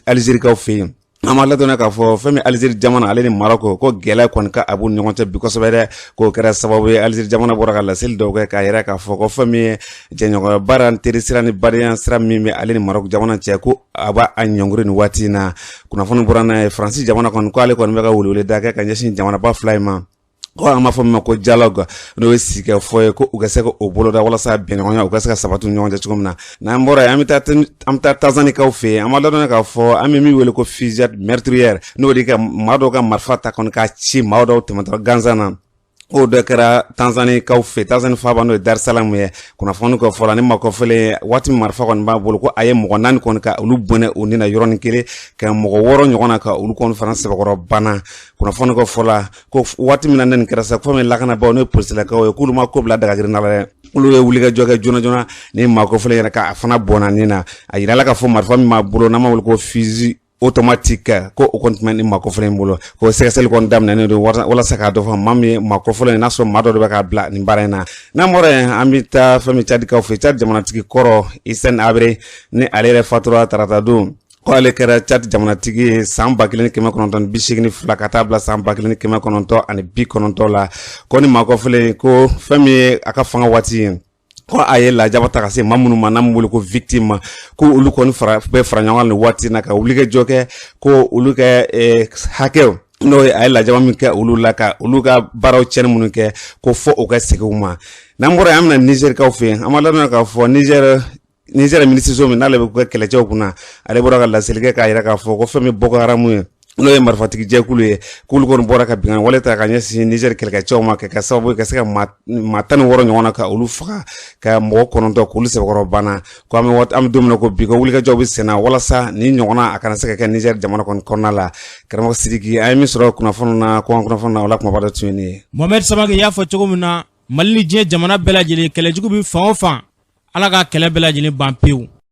Alizerikaw fɛ yen. An b'a ladɔnniya k'a fɔ fɛn min Alizeri jamana ale ni Marɔku, ko gɛlɛya kɔni ka a b'u ni ɲɔgɔn cɛ bi kosɛbɛ dɛ. K'o kɛra sababu ye, Alizeri jamana bɔra ka laseli dɔw kɛ k'a yira k'a fɔ ko fɛn min ye jɛɲɔgɔnya baara, teri sira ni badenya sira min bɛ ale ni Marɔku jamana cɛ, ko a b'a a ɲɔngiri nin waati in na. Kunnafoni bɔra n'a ye, Faransi jamana kɔni ko ale kɔni bɛ ka weleweleda kɛ ka ɲɛsin jamanaba fila in ma, ko an b'a fɔ min ma ko dialogue, n'o ye sigikafɔ ye, ko u ka se ka o boloda walasa bɛnɲɔgɔnya u ka se ka sabati ɲɔgɔn cɛ cogo min na. N'an bɔra yen, an bɛ taa Tanzanikaw fɛ yen. An b'a ladɔnniya k'a fɔ an bɛ min wele ko fusillade meurtrière, n'o de ka maa dɔw ka marifa ta kɔni k'a ci maa dɔw tɛmɛtɔ gansan na, o dɔ kɛra Tanzanikaw fɛ, Tanzani faaba n'o ye Dar es Salaam ye. Kunnafoni kɔ fɔla ni maa kɔfɛlen, waati min marifa kɔni b'a bolo, ko a ye mɔgɔ naani kɔni ka olu bɔnɛ u ni na yɔrɔnin kelen, ka mɔgɔ wɔɔrɔ ɲɔgɔn na ka olu kɔni fana sɛbɛkɔrɔ bana. Kunnafoni kɔ fɔla ko waati min na nin kɛra sa, ko fɛn min lakanabaaw, n'o ye polisilakaw ye, k'olu ma ko bila dagagirinda la dɛ, olu ye wulikajɔ kɛ joona joona ni maa kɔfɛlen yɛrɛ ka a fana bɔnna ni na. A yirala k'a fɔ marifa min b'a bolo, n'an b'a wele ko fusil automatique, ko o kɔni tun bɛ ni maa kɔfɛlen in bolo. Ko sɛgɛsɛgɛli kɔni daminɛnen don walasa k'a dɔn fɔ maa min ye maa kɔfɛlen ye, n'a sɔrɔ maa dɔ de bɛ k'a bila nin baara in na. N'an bɔra yen, an bɛ taa fɛn min Cadikaw fɛ. Cad jamanatigi kɔrɔ Hissène Habré, ni ale yɛrɛ fatura tarata don, ko ale kɛra Cad jamanatigi ye san 1982 ka taa bila san 1990 la. Ko ni maa kɔfɛlen, ko fɛn min ye a ka fanga waati ye, ko a ye lajaba ta ka se maa minnu ma, n'an wele ko victime, ko olu kɔni fara bɛɛ fara ɲɔgɔn kan nin waati na ka wulikajɔ kɛ ko olu kɛ hakɛw, n'o ye a ye lajaba min kɛ olu la, ka olu ka baaraw tiɲɛni minnu kɛ, ko fɔ u ka segin u ma. N'an bɔra yen, an bɛna Nizɛrikaw fɛ yen. An b'a ladɔnniya k'a fɔ Nizɛri minisiriso min n'ale bɛ kɛ kɛlɛcɛw kunna, ale bɔra ka laseli kɛ k'a yira k'a fɔ ko fɛn min Boko Haram ye, n'o ye marifatigi jɛkulu ye, k'olu kɔni bɔra ka binkanni wale ta ka ɲɛsin Nizɛri kɛlɛkɛcɛw ma, ka kɛ sababu ye ka se ka maa 16 ɲɔgɔn na ka olu faga, ka mɔgɔ 9 k'olu sɛbɛkɔrɔ bana. Ko an bɛ waati, an bɛ don min na ko bi, ko wulikajɔw bɛ senna walasa nin ɲɔgɔnna a kana se ka kɛ Nizɛri jamana kɔni kɔnɔna la. Karamɔgɔ Sidiki, an ye min sɔrɔ kunnafoni na, kɔkan kunnafoni na, o la kumaba dɔ tun ye nin ye. Mohamed Samake y'a fɔ cogo min na, Mali ni diɲɛ jamana bɛɛ lajɛlen, kɛlɛjugu bɛ fan o fan, Ala ka kɛlɛ bɛɛ lajɛlen ban pewu.